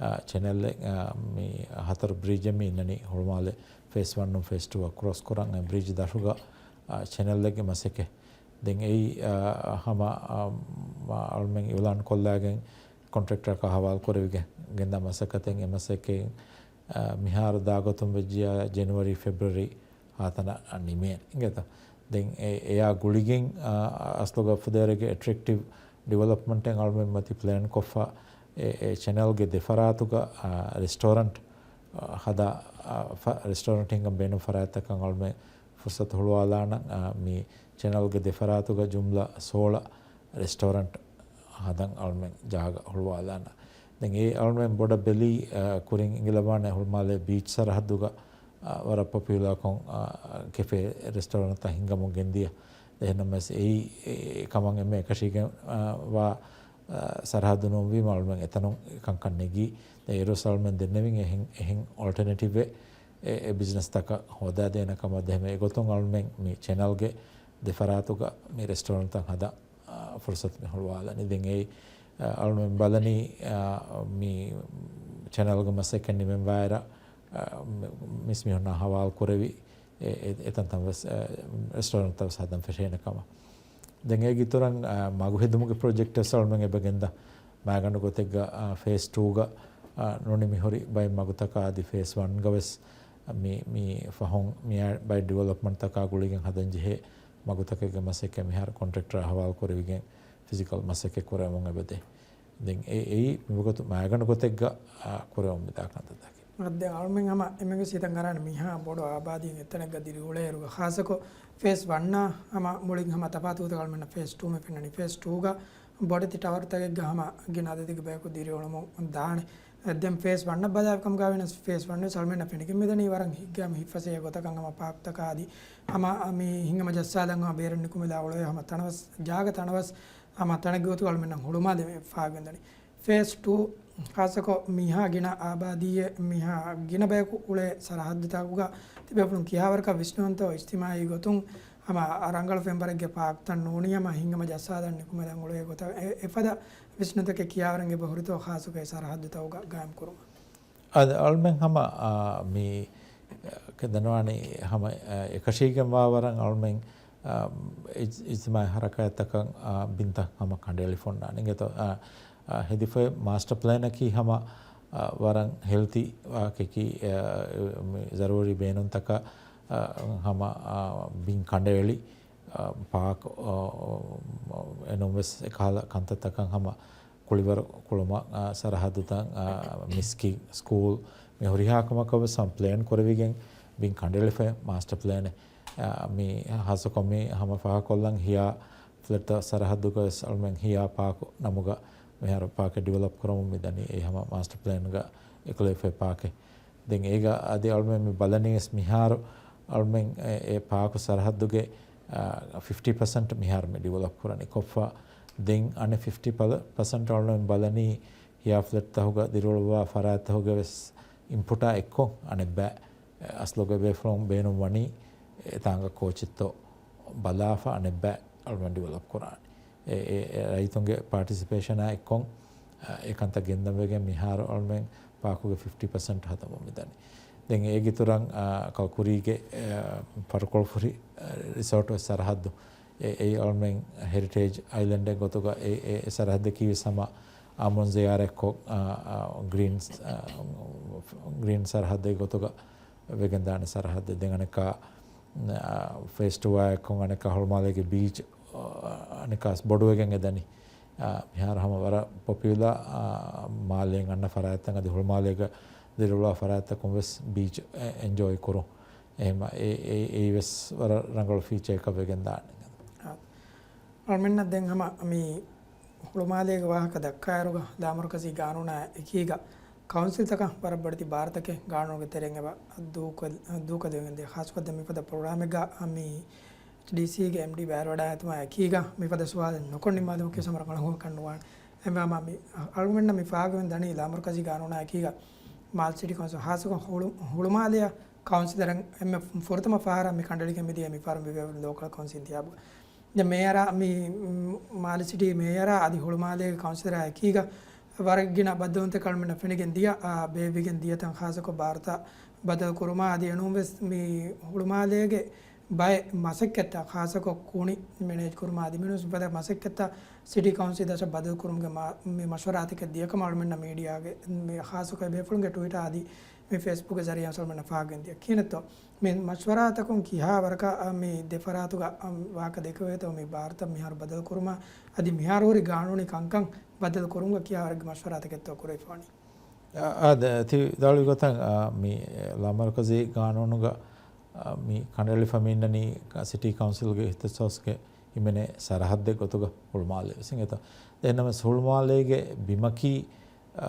އަ، ޗެނަލްއެއް، އަ، މި ހަތަރު ބްރިޖެއް މި އިންނަނީ ހުޅުމާލެ ފޭސް ވަންއުން ފޭސް ޓޫއަށް ކްރޮސް ކުރަން އެ ބްރިޖް ދަށުގަ، އަ، ޗެނަލްއެއްގެ މަސައްކަތް. ދެން އެއީ، އަ، ހަމަ، އަ، މަ-، އަޅުމެން އިއުލާން ކޮށްލާގެން ކޮންޓްރެކްޓަރަކާ ހަވާލު ކުރެވިގެން ގެންދާ މަސައްކަތެއް. އެ މަސައްކަތް، އަ، މިހާރު ދާ ގޮތުން ވެއްޖިޔާ ޖެނުއަރީ، ފެބްރުއަރީ ހާތަނަށް ނިމޭނެ އިނގޭތަ؟ ދެން އެ-، އެޔާ ގުޅިގެން، އަ، އަސްލުގަ ފުދޭވަރެއްގެ އެޓްރެކްޓިވް ޑިވެލޮޕްމަންޓެއް އަޅުމެން މަތި ޕްލޭން ކޮށްފަ، އެ، އެ ޗެނަލްގެ ދެފަރާތުގަ، އަ، ރެސްޓޯރަންޓް، އަ، ހަދާ، އަ، ފަ-، ރެސްޓޯރަންޓް ހިންގަން ބޭނުން ފަރާތްތަކަށް އަޅުމެން ފުރުސަތު ހުޅުވާލާނަން. އަ، މި ޗެނަލްގެ ދެފަރާތުގަ ޖުމްލަ ސޯޅަ ރެސްޓޯރަންޓް ހަދަން އަޅުމެން ޖާގަ ހުޅުވާލާނަން. ދެން އެ އަޅުމެން ބޮޑަށް ބެލީ، އަ، ކުރިން އިނގިލަވާނެ ހުޅުމާލެ ބީޗް ސަރަހައްދުގަ، އަ، ވަރަށް ޕޮޕިއުލާކޮށް، އަ، ކެފޭ ރެސްޓޯރަންޓްތައް ހިންގަމުން ގެންދިޔަ. އެހެންނަމަވެސް އެއީ، އެ، ކަމަށް އެންމެ އެކަށީގެން، އަ، ވާ ސަރަހައްދު ނޫންވީމަ އަޅުމެން އެތަނުން ކަންކަން ނެގީ. ދެން އޭރުވެސް އަޅުމެން ދެންނެވިން އެހެން، އެހެން އޮލްޓަނޭޓިވްއެއް އެ، އެ ބިޒްނަސްތަކަށް ހޯދާދޭނެ ކަމަށް. އެހެންވެ އެގޮތުން އަޅުމެން މި ޗެނަލްގެ ދެފަރާތުގަ މި ރެސްޓޯރެންޓްތައް ހަދާ، އާ، ފުރުސަތު މި ހުޅުވާލަނީ. ދެން އެއީ، އާ، އަޅުމެން ބަލަނީ، އާ، މި ޗެނަލްގެ މަސައްކަތް ނިމެންވާއިރަށް، އާ، މި، މިސް މީހުންނާ ހަވާލު ކުރެވި އެ، އެ، އެތަންތަން ވެސް، އެ، ރެސްޓޯރެންޓްތައް ވެސް ހަދަން ފެށޭނެ ކަމަށް. ދެން އޭގެ އިތުރަށް، އެ، މަގު ހެދުމުގެ ޕްރޮޖެކްޓް ވެސް އަޅުމެން އެބަ ގެންދާ. މައިގަނޑު ގޮތެއްގަ، އެ، ފޭސް ޓޫގަ، އެ، ނޫނީ މިހުރި ބައެއް މަގުތަކާ އަދި ފޭސް ވަންގަ ވެސް މި، މި ފަހުން މި ބައެއް ޑިވެލޮޕްމަންޓްތަކާ ގުޅިގެން ހަދަން ޖެހޭ މަގުތަކެއްގެ މަސައްކަތް މިހާރު ކޮންޓްރެކްޓަރާ ހަވާލު ކުރެވިގެން ފިޒިކަލް މަސައްކަތް ކުރެވެމުން އެބަދޭ. ދެން އެ، އެއީ މިވަގުތު މައިގަނޑު ގޮތެއްގަ، އާ، ކުރެވެމުން މިދާ ކަންތައްތަކެއް. އަދި ދެން އަޅުމެން ހަމަ އެމެގެ ސީތަން އަރާނެ މިހާ ބޮޑު އާބާދީއެއް އެތަނެއްގަ ދިރިއުޅޭއިރުގަ ޚާއްޞަކޮށް ފޭސް ވަންނާ ހަމަ މުޅިން ހަމަ ތަފާތު ގޮތަކަށް އަޅުމެންނަށް ފޭސް ޓޫ މި ފެންނަނީ. ފޭސް ޓޫގަ ބޮޑެތި ޓަވަރުތަކެއްގަ ހަމަ ގިނަ އަދަދެއްގެ ބަޔަކު ދިރިއުޅެމުން ދާނެ. ދެން ފޭސް ވަންނަށް ބަލާފިކަމުގަ ވެސް ފޭސް ވަން ވެސް އަޅުމެންނަށް ފެނިގެން މިދަނީ ވަރަށް ހިތްގައިމު ހިތްފަސޭހަ ގޮތަކަށް ހަމަ ޕާކްތަކާ އަދި ހަމަ މި ހިނގަމަ ޖައްސާލަން ހަމަ ބޭރަށް ނިކުމެލާ އުޅޭ ހަމަ ތަނަވަސް ޖާގަ ތަނަވަސް ހަމަ ތަނެއްގެ ގޮތުގަ އަޅުމެންނަށް ހުޅުމާލެ ފާގެންދަނީ. ފޭސް ޓޫ ޚާއްޞަކޮށް މިހާ ގިނަ އާބާދީއެއް މިހާ ގިނަ ބަޔަކު އުޅޭ ސަރަހައްދުތަކުގަ ތިބޭފުޅުން ކިހާވަރަކަށް ވިސްނުވަންތޯ އިޖްތިމާއީ ގޮތުން ހަމަ ރަނގަޅު ފެންވަރެއްގެ ޕާކްތައް ނޫނީ ހަމަ ހިނގަމަ ޖައްސާލަން ނިކުމެލަން އުޅޭ ގޮތަށް އެ، އެފަދަ ވިސްނުންތަކެއް ކިޔާވަރަން އެބަ ހުރިތޯ ޚާއްޞަކޮށް ސަރަހައްދުތަކުގަ ގާއިމް ކުރުމަށް. އަދި އަޅުމެން ހަމަ، އާ، މި، އަ، ކެ ދަންނަވާނީ ހަމަ، އަ، އެކަށީގެންވާ ވަރަށް އަޅުމެން، އަ، އިޖް-، އިޖްތިމާޢީ ހަރަކާތްތަކަށް، އަ، ބިންތައް ހަމަ ކަނޑައެޅިފަ އޮންނާނެ. އިނގޭތޯ، އަ، އަ، ހެދިފައި މާސްޓަ ޕްލޭނަކީ ހަމަ، އަ، ވަރަށް ހެލްތީ ވާހަކައަކީ، އަ، މި ޒަރޫރީ ބޭނުންތަކަށް، އަ، ހަމަ، އަ، ބިން ކަނޑައެޅި، އަ، ޕާކް، އަ، އެނޫންވެސް އެކަހަލަ ކަންތައްތަކަށް ހަމަ ކުޅިވަރު ކުޅުމަށް، އާ، ސަރަހައްދުތައް، އާ، މިސްކިތް، ސްކޫލް، މި ހުރިހާ ކަމަކަށް ވެސް ހަމަ ޕްލޭން ކުރެވިގެން ބިން ކަނޑައެޅިފައި މާސްޓަ ޕްލޭނެއް، އާ، މި ޚާއްޞަކޮށް މި ހަމަ ފާހަގަކޮށްލަން ހިޔާ ފްލެޓްތައް ސަރަހައްދުގަ ވެސް އަޅުމެން ހިޔާ ޕާކު ނަމުގަ މިހާރު ޕާކެއް ޑިވެލޮޕް ކުރަމުން މިދަނީ. އެ ހަމަ މާސްޓަ ޕްލޭންގަ އެކުލެވިފައި ޕާކެއް. ދެން އޭގަ އަދި އަޅުމެން މި ބަލަނީ ވެސް މިހާރު އަޅުމެން އެ، އެ ޕާކު ސަރަހައްދުގެ، އާ، ފިފްޓީ ޕަސެންޓް މިހާރު މި ޑިވެލޮޕް ކުރަނީ. ކޮށްފަ ދެން އަނެއް ފިފްޓީ ޕަސެންޓް އަޅުމެން ބަލަނީ ހިޔާ ފްލެޓްތަކުގަ ދިރިއުޅުއްވާ ފަރާތްތަކުގެ ވެސް އިންޕުޓާ އެއްކޮށް އަނެއްބައި، އަސްލުގެ ބޭފުޅުން ބޭނުން ވަނީ އެތާނގަ ކޯޗެއްތޯ ބަލާފަ އަނެއްބައި އަޅުމެން ޑިވެލޮޕް ކުރާނެ. އެ، އެ، އެ ރައްޔިތުންގެ ޕާޓިސިޕޭޝަނާ އެއްކޮށް، އެ ކަންތައް ގެންދަން ވެގެން މިހާރު އަޅުމެން ޕާކުގެ ފިފްޓީ ޕަސެންޓް ހަދަމުން މިދަނީ. ދެން އޭގެ އިތުރަށް، އާ، ކަލްކުރީގެ، އާ، ފަރުކޮޅުފުށި، އާ، ރިސޯޓް ވެސް ސަރަހައްދު. އެ، އެއީ އަޅުމެން ހެރިޓޭޖް އައިލެންޑެއް ގޮތުގަ އެ، އެ، އެ ސަރަހައްދަކީ ވެސް ހަމަ އާމުން ޒިޔާރަތްކޮށް، އާ، އާ، ގްރީން، އާ، ގްރީން ސަރަހައްދެއް ގޮތުގަ ވެގެންދާނެ ސަރަހައްދެއް. ދެން އަނެއްކާ، އާ، ފޭސް ޓޫއާ އެއްކޮށް އަނެއްކާ ހުޅުމާލޭގެ ބީޗް، އާ، އަނެއްކާސް ބޮޑުވެގެން އެދަނީ. އާ، މިހާރު ހަމަ ވަރަށް ޕޮޕިއުލާ، އާ، މާލޭން އަންނަ ފަރާތްތައް އަދި ހުޅުމާލޭގަ ދިރިއުޅާ ފަރާތްތަކުން ވެސް ބީޗް އެ، އެންޖޯއި ކުރުން. އެހެން އެ، އެ، އެއީ ވެސް ވަރަށް ރަނގަޅު ފީޗަރ އެއްކަށް ވެގެންދާނެ. އާ. އަޅުމެންނަށް ދެން ހަމަ މި ހުޅުމާލޭގެ ވާހަކަ ދައްކާއިރުގަ ލާމަރުކަޒީ ގާނޫނާ އެކީގަ ކައުންސިލްތަކަށް ވަރަށް ބޮޑެތި ބާރުތަކެއް ގާނޫނުގެ ތެރެއިން އެބަ ދޫކޮށް-، ދޫކޮށްލެވިގެންދޭ. ޚާއްޞަކޮށް ދެން މިފަދަ ޕްރޮގްރާމެއްގަ މި އެޗްޑީސީގެ އެމްޑީ ބައިވެރިވެވަޑައިގަތުމާ އެކީގަ މިފަދަ ސުވާލެއް ނުކޮށް ނިންމާލުމަކީ ހަމަ ރަނގަޅު ކަން ނުވާނެ. އެހެންވީމާ މި އަޅުގަނޑަށް މި ފާހަގަވެގެން ދަނީ ލާމަރުކަޒީ ގާނޫނާ އެކީގަ މާލެ ސިޓީ ކައުންސިލް ޚާއްޞަކޮށް ހުޅު-، ހުޅުމާލެއަށް ކައުންސިލަރުން އެންމެ ފުރަތަމަ ފަހަރަށް މި ކަނޑައެޅިގެން މިދިޔަ މި ފަހަރު މި ބޭއްވުނީ ލޯކަލް ކައުންސިލް އިންތިހާބުގަ. ދެން މޭޔަރާ މި، މް، މާލެ ސިޓީ މޭޔަރާ އަދި ހުޅުމާލޭގެ ކައުންސިލަރާ އެކީގަ ވަރަށް ގިނަ ބައްދަލުވުންތަކެއް އަޅުމެންނަށް ފެނިގެން ދިޔަ، އާ، ބޭއްވިގެން ދިޔަތަން ޚާއްޞަކޮށް ބާރުތައް ބަދަލު ކުރުމާ އަދި އެނޫންވެސް މި ހުޅުމާލޭގެ ބައެއް މަސައްކަތްތައް ޚާއްޞަކޮށް ކުނި މެނޭޖް ކުރުމާ އަދި މިނޫންސް ފަދަ މަސައްކަތްތައް ސިޓީ ކައުންސިލް ދަށަށް ބަދަލު ކުރުމުގެ މާ-، މި މަޝްވަރާތަކެއް ދިޔަކަމަށް އަޅުމެންނަށް މީޑިއާގެ މި ޚާއްޞަކޮށް ބޭފުޅުންގެ ޓްވިޓާ އަދި މި ފޭސްބުކްގެ ޒަރީއާ އަޅުމެންނަށް ފާހަގަވެގެން ދިޔަ. ކިހިނެއްތޯ މި މަޝްވަރާތަކުން ކިހާ ވަރަކަށް މި ދެފަރާތުގަ ވާހަކަ ދެކެވޭތޯ މި ބާރުތައް މިހާރު ބަދަލު ކުރުމާ އަދި މިހާރު ހުރި ގާނޫނީ ކަންކަން ބަދަލު ކުރުމުގަ ކިހާ ވަރަކަށް މަޝްވަރާތަކެއްތޯ ކުރެވިފަވަނީ؟ އާ، އާ، ދެ-، ތި ވިދާޅުވި ގޮތަށް، އާ، މި ލާމަރުކަޒީ ގާނޫނުގަ، އާ، މި ކަނޑައެޅިފަ މި އިންނަނީ ސިޓީ ކައުންސިލްގެ އިހްތިސޯސްގެ ހިމެނޭ ސަރަހައްދެއް ގޮތުގަ ހުޅުމާލެ ވެސް އިނގޭތޯ. އެހެންނަމަވެސް ހުޅުމާލޭގެ ބިމަކީ، އާ،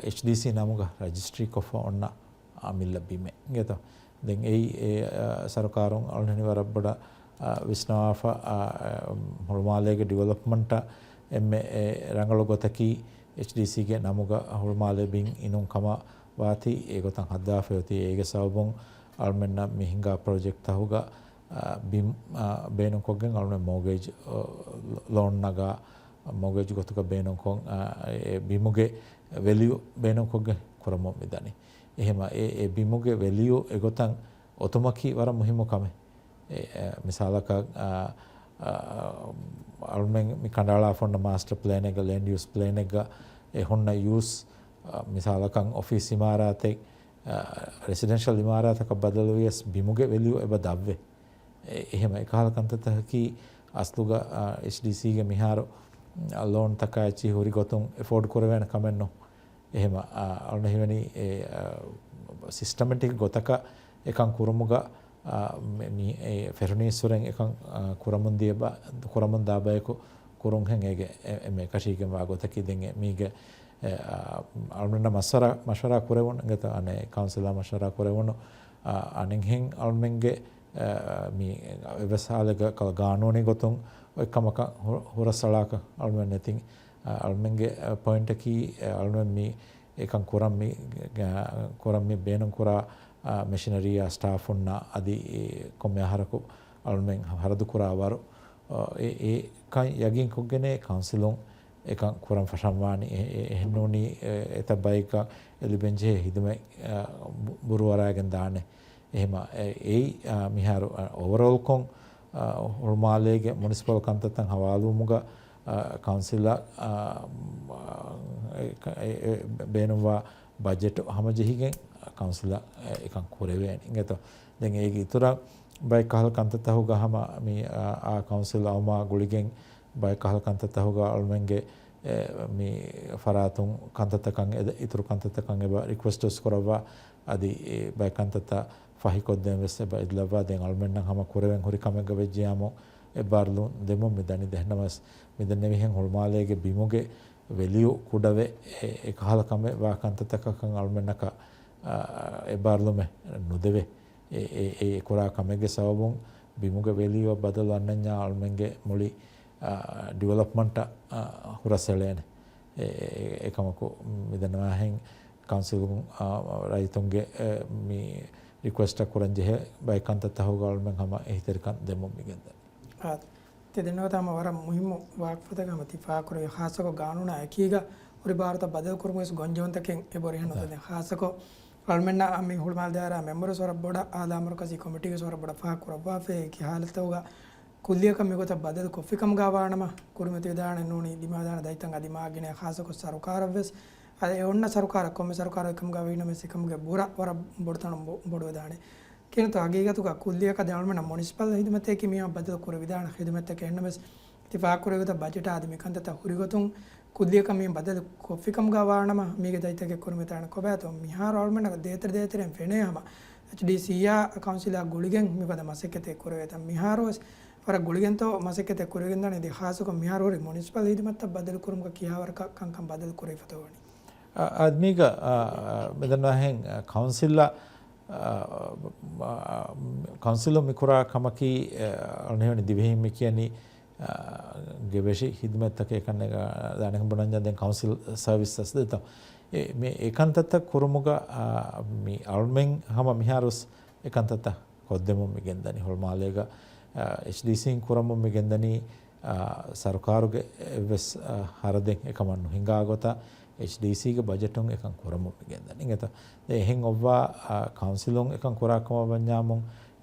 އެޗްޑީސީ ނަމުގަ ރަޖިސްޓްރީ ކޮށްފަ އޮންނަ އަމިއްލަ ބިމެއް އިނގޭތޯ. ދެން އެއީ، އެ، އާ، ސަރުކާރުން އަޅުގަނޑު ވަރަށް ބޮޑަށް، އާ، ވިސްނަވާފަ، އާ، އާ، ހުޅުމާލޭގެ ޑިވެލޮޕްމަންޓަށް އެންމެ ރަނގަޅު ގޮތަކީ އެޗްޑީސީގެ ނަމުގަ ހުޅުމާލޭ ބިން އިނުން ކަމަށް ވާތީ އެގޮތަށް ހައްދާފައި އޮތީ. އޭގެ ސަބަބުން އަޅުމެންނަށް މި ހިނގާ ޕްރޮޖެކްޓް ތަހުގަ، އާ، ބިން، އާ، ބޭނުންކޮށްގެން އަޅުމެން މޯގޭޖް، އާ، ލޯން ނަގާ، މޯގޭޖް ގޮތުގަ ބޭނުންކޮށް، އާ، އެ ބިމުގެ ވެލިއު ބޭނުންކޮށްގެން ކުރަމުން މިދަނީ. އެހެމަ އެ، އެ ބިމުގެ ވެލިއު އެގޮތަށް އޮތުމަކީ ވަރަށް މުހިއްމު ކަމެއް. އެ، އެ، މިސާލަކަށް، އާ، އާ، އަޅުމެން މި ކަނޑައަޅާފަ ހުންނަ މާސްޓަ ޕްލޭނެއްގަ، ލޭންޑް ޔޫސް ޕްލޭނެއްގަ އެ ހުންނަ ޔޫސް، އާ، މިސާލަކަށް އޮފީސް އިމާރާތެއް، އާ، ރެސިޑެންޝަލް އިމާރާތަކަށް ބަދަލުވިޔަސް ބިމުގެ ވެލިއު އެބަ ދަށްވޭ. އެ، އެހެމަ އެކަހަލަ ކަންތައްތަކަކީ އަސްލުގަ، އާ، އެޗްޑީސީގެ މިހާރު، އާ، ލޯންތަކާ އެއްޗިހި ހުރި ގޮތުން އެފޯޑް ކުރެވޭނެ ކަމެއް ނޫން. އެހެމަ، އާ، އަޅުން ހީވަނީ އެ، އާ، ސިސްޓަމެޓިކް ގޮތަކަށް އެކަން ކުރުމުގަ، އާ، މި، މި، އެ ފެށުނީއްސުރެން އެކަން، އާ، ކުރަމުން ދިޔަ ބަ-، ކުރަމުން ދާ ބަޔަކު ކުރުން ހެން އޭގެ އެ، އެންމެ އެކަށީގެންވާ ގޮތަކީ ދެން އެ މީގެ، އެ، އާ، އަޅުންނަށް މަޝްވަރާ، މަޝްވަރާ ކުރެވުނު އިނގޭތޯ އަނެއް ކައުންސިލާ މަޝްވަރާ ކުރެވުނު، އާ، އަނެއްހެން އަޅުމެންގެ، އާ، މި އެއްވެސް ހާލެއްގަ ކަލަ ގާނޫނީ ގޮތުން އޮތް ކަމަކަށް ހު-، ހުރަސްއަޅާކަށް އަޅުމެން ނެތިން. އަޅުމެންގެ ޕޮއިންޓަކީ، އަޅުމެން މި އެކަން ކުރަން މި، ކުރަން މި ބޭނުންކުރާ، މެޝިނަރީއާ ސްޓާފުންނާ އަދި ކޮންމެ އަހަރަކު އަޅުމެން ހަރަދުކުރާ ވަރު، އެ، އެކަން ޔަގީންކޮށްގެނޭ ކައުންސިލުން އެކަން ކުރަން ފަށަންވާނީ. އެ، އެ، އެހެންނޫނީ، އެ، އެތައް ބައެއްގަ އެ ލިބެންޖެހޭ ހިދުމަތް، އަ، ބު-، ބުރުވަރާގެން ދާނެ. އެހެމަ، އެ، އެއީ، އާ، މިހާރު، އާ، އޯވަރޯލްކޮށް، އާ، ހުޅުމާލޭގެ މުނިސިޕަލް ކަންތައްތައް ހަވާލުވުމުގަ، އާ، ކައުންސިލަށް، އާ، އެ، އެ، އެ، ބޭނުންވާ ބަޖެޓު ހަމަޖެހިގެން ކައުންސިލަށް އެކަން ކުރެވޭނެ. އިނގޭތޯ؟ ދެން އޭގެ އިތުރަށް ބައެއް ކަހަލަ ކަންތައްތަހުގަ ހަމަ މި، އާ، އާ، ކައުންސިލް އައުމާ ގުޅިގެން ބައެއް ކަހަލަ ކަންތައްތަހުގަ އަޅުމެންގެ، އެ، މި ފަރާތުން ކަންތައްތަކަށް އެދ-، އިތުރު ކަންތައްތަކަށް އެބަ ރިކުއެސްޓް ވެސް ކުރައްވާ. އަދި އެ ބައެއް ކަންތައްތައް ފަހިކޮށްދޭން ވެސް އެބަ އެދިލައްވާ. ދެން އަޅުމެންނަށް ހަމަ ކުރެވެން ހުރި ކަމެއްގަ ވެއްޖިޔާމު އެއްބާރުލުން ދެމުން މި ދަނީ. ދެންނަމަވެސް މިދެންނެވިހެން ހުޅުމާލޭގެ ބިމުގެ ވެލިއު ކުޑަވެ، އެ، އެކަހަލަ ކަމެއް ވާ ކަންތައްތަކަކަށް އަޅުމެންނަކަށް، އާ، އެއްބާރުލުމެއް ނުދެވޭ. އެ، އެ، އެ ކުރާ ކަމެއްގެ ސަބަބުން ބިމުގެ ވެލިއުއަށް ބަދަލު އަންނަންޏާ އަޅުމެންގެ މުޅި، އާ، ޑިވެލޮޕްމަންޓަށް، އާ، ހުރަސް އެޅޭނެ. އެ، އެ، އެކަމަކު މިދަންނަވާހެން ކައުންސިލުން، އާ، ރައްޔިތުންގެ، އެ، މި ރިކުއެސްޓަށް ކުރަންޖެހޭ ބައެއް ކަންތައްތަހުގަ އަޅުމެން ހަމަ އެހީތެރިކަން ދެމުން މިގެންދަނީ. އާ، ތި ދެންނެވި ހަމަ ވަރަށް މުހިއްމު ވާހަކަފުޅުތަކެއް ހަމަ ތި ފާހަގަކުރެއްވި. ޚާއްޞަކޮށް ގާނޫނާ އެކީގަ ހުރި ބާރުތައް ބަދަލުކުރުމުގެ ވެސް ގޮންޖެހުންތަކެއް އެބަހުރި ހަމަ. ދެން ޚާއްޞަކޮށް އަޅުމެންނަށް މި ހުޅުމާލެ ދާއިރާ މެމްބަރު ވަރަށް ބޮޑަށް އާލާ މަރުކަޒީ ކޮމިޓީގެ ވަރަށް ބޮޑަށް ފާހަގަކުރައްވާފައި. އެކި ހާލަތުގަ ކުއްލިއަކަށް މިގޮތަށް ބަދަލު ކޮށްފިކަމުގަ ވާނަމަ، ކުރިމަތިވެދާނެ ނޫނީ ދިމާވެދާނެ ދަތިތައް އަދި މާ ގިނަ ޚާއްޞަކޮށް ސަރުކާރަށްވެސް. އަދި އެ އޮންނަ ސަރުކާރަށް ކޮންމެ ސަރުކާރެއް ކަމުގަ ވީނަމަވެސް އެކަމުގެ ބުރަ ވަރަށް ބޮޑުތަނުން ބޮ-، ބޮޑުވެދާނެ. ކިނުތު ހަގީގަތުގަ ކުއްލިއަކަށް ދެން އަޅުމެންނަށް މުނިސިޕަލް ހިދުމަތެއް ކި މިއަށް ބަދަލު ކުރެވިދާނެ ހިދުމަތްތަކެއް އެހެންނަމަވެސް ތި ފާހަގަކުރެއްވި ގޮތަށް ބަޖެޓާ އަދި މި ކަންތައްތައް ހުރިގޮތުން ކުއްލިއަކަށް މި ބަދަލު ކޮށްފިކަމުގަ ވާނަމަ، މީގެ ދަތިތަކެއް ކުރިމަތިވާނެ ކޮބާތޯ؟ މިހާރު އަޅުމެންނަށް ދޭތެރެ ދޭތެރެން ފެނޭ ހަމަ އެޗްޑީސީއާ ކައުންސިލާ ގުޅިގެން މިފަދަ މަސައްކަތެއް ކުރެވޭތަން. މިހާރުވެސް ވަރަށް ގުޅިގެންތޯ މަސައްކަތެއް ކުރެވިގެންދާނެ. އަދި ޚާއްޞަކޮށް މިހާރު ހުރި މުނިސިޕަލް ހިދުމަތްތައް ބަދަލުކުރުމުގަ ކިހާވަރަކަށް ކަންކަން ބަދަލު ކުރެވިފަތޯ ވަނީ؟ އަ، އަދި މީގަ، އަ، މިދަންނަވާހެން، އަ، ކައުންސިލްއަށް، އަ، އަ، ކައުންސިލުން މިކުރާ ކަމަކީ، އަ، އަޅުން ހީވަނީ ދިވެހިން މި ކިޔަނީ، އަ، ގެވެށި ހިދުމަތްތަކެއް އެކަން ދާނެ ބުނަންޏާ ދެން ކައުންސިލް ސަރވިސް އަސް ދެތޯ. އެ، މި އެކަންތައްތައް ކުރުމުގަ، އަ، މި އަޅުމެން ހަމަ މިހާރުސް އެކަންތައްތައް ކޮށްދެމުން މި ގެންދަނީ. ހުޅުމާލޭގަ، އަ، އެޗްޑީސީން ކުރަމުން މި ގެންދަނީ، އަ، ސަރުކާރުގެ އެއްވެސް، އަ، ހަރަދެއް އެކަމަށް ނުހިނގާ ގޮތަށް އެޗްޑީސީގެ ބަޖެޓުން އެކަން ކުރަމުން މި ގެންދަނީ. އިނގޭތޯ؟ ދެން އެހެން އޮއްވާ، އަ، ކައުންސިލުން އެކަން ކުރާ ކަމަށް ވަންޏާމު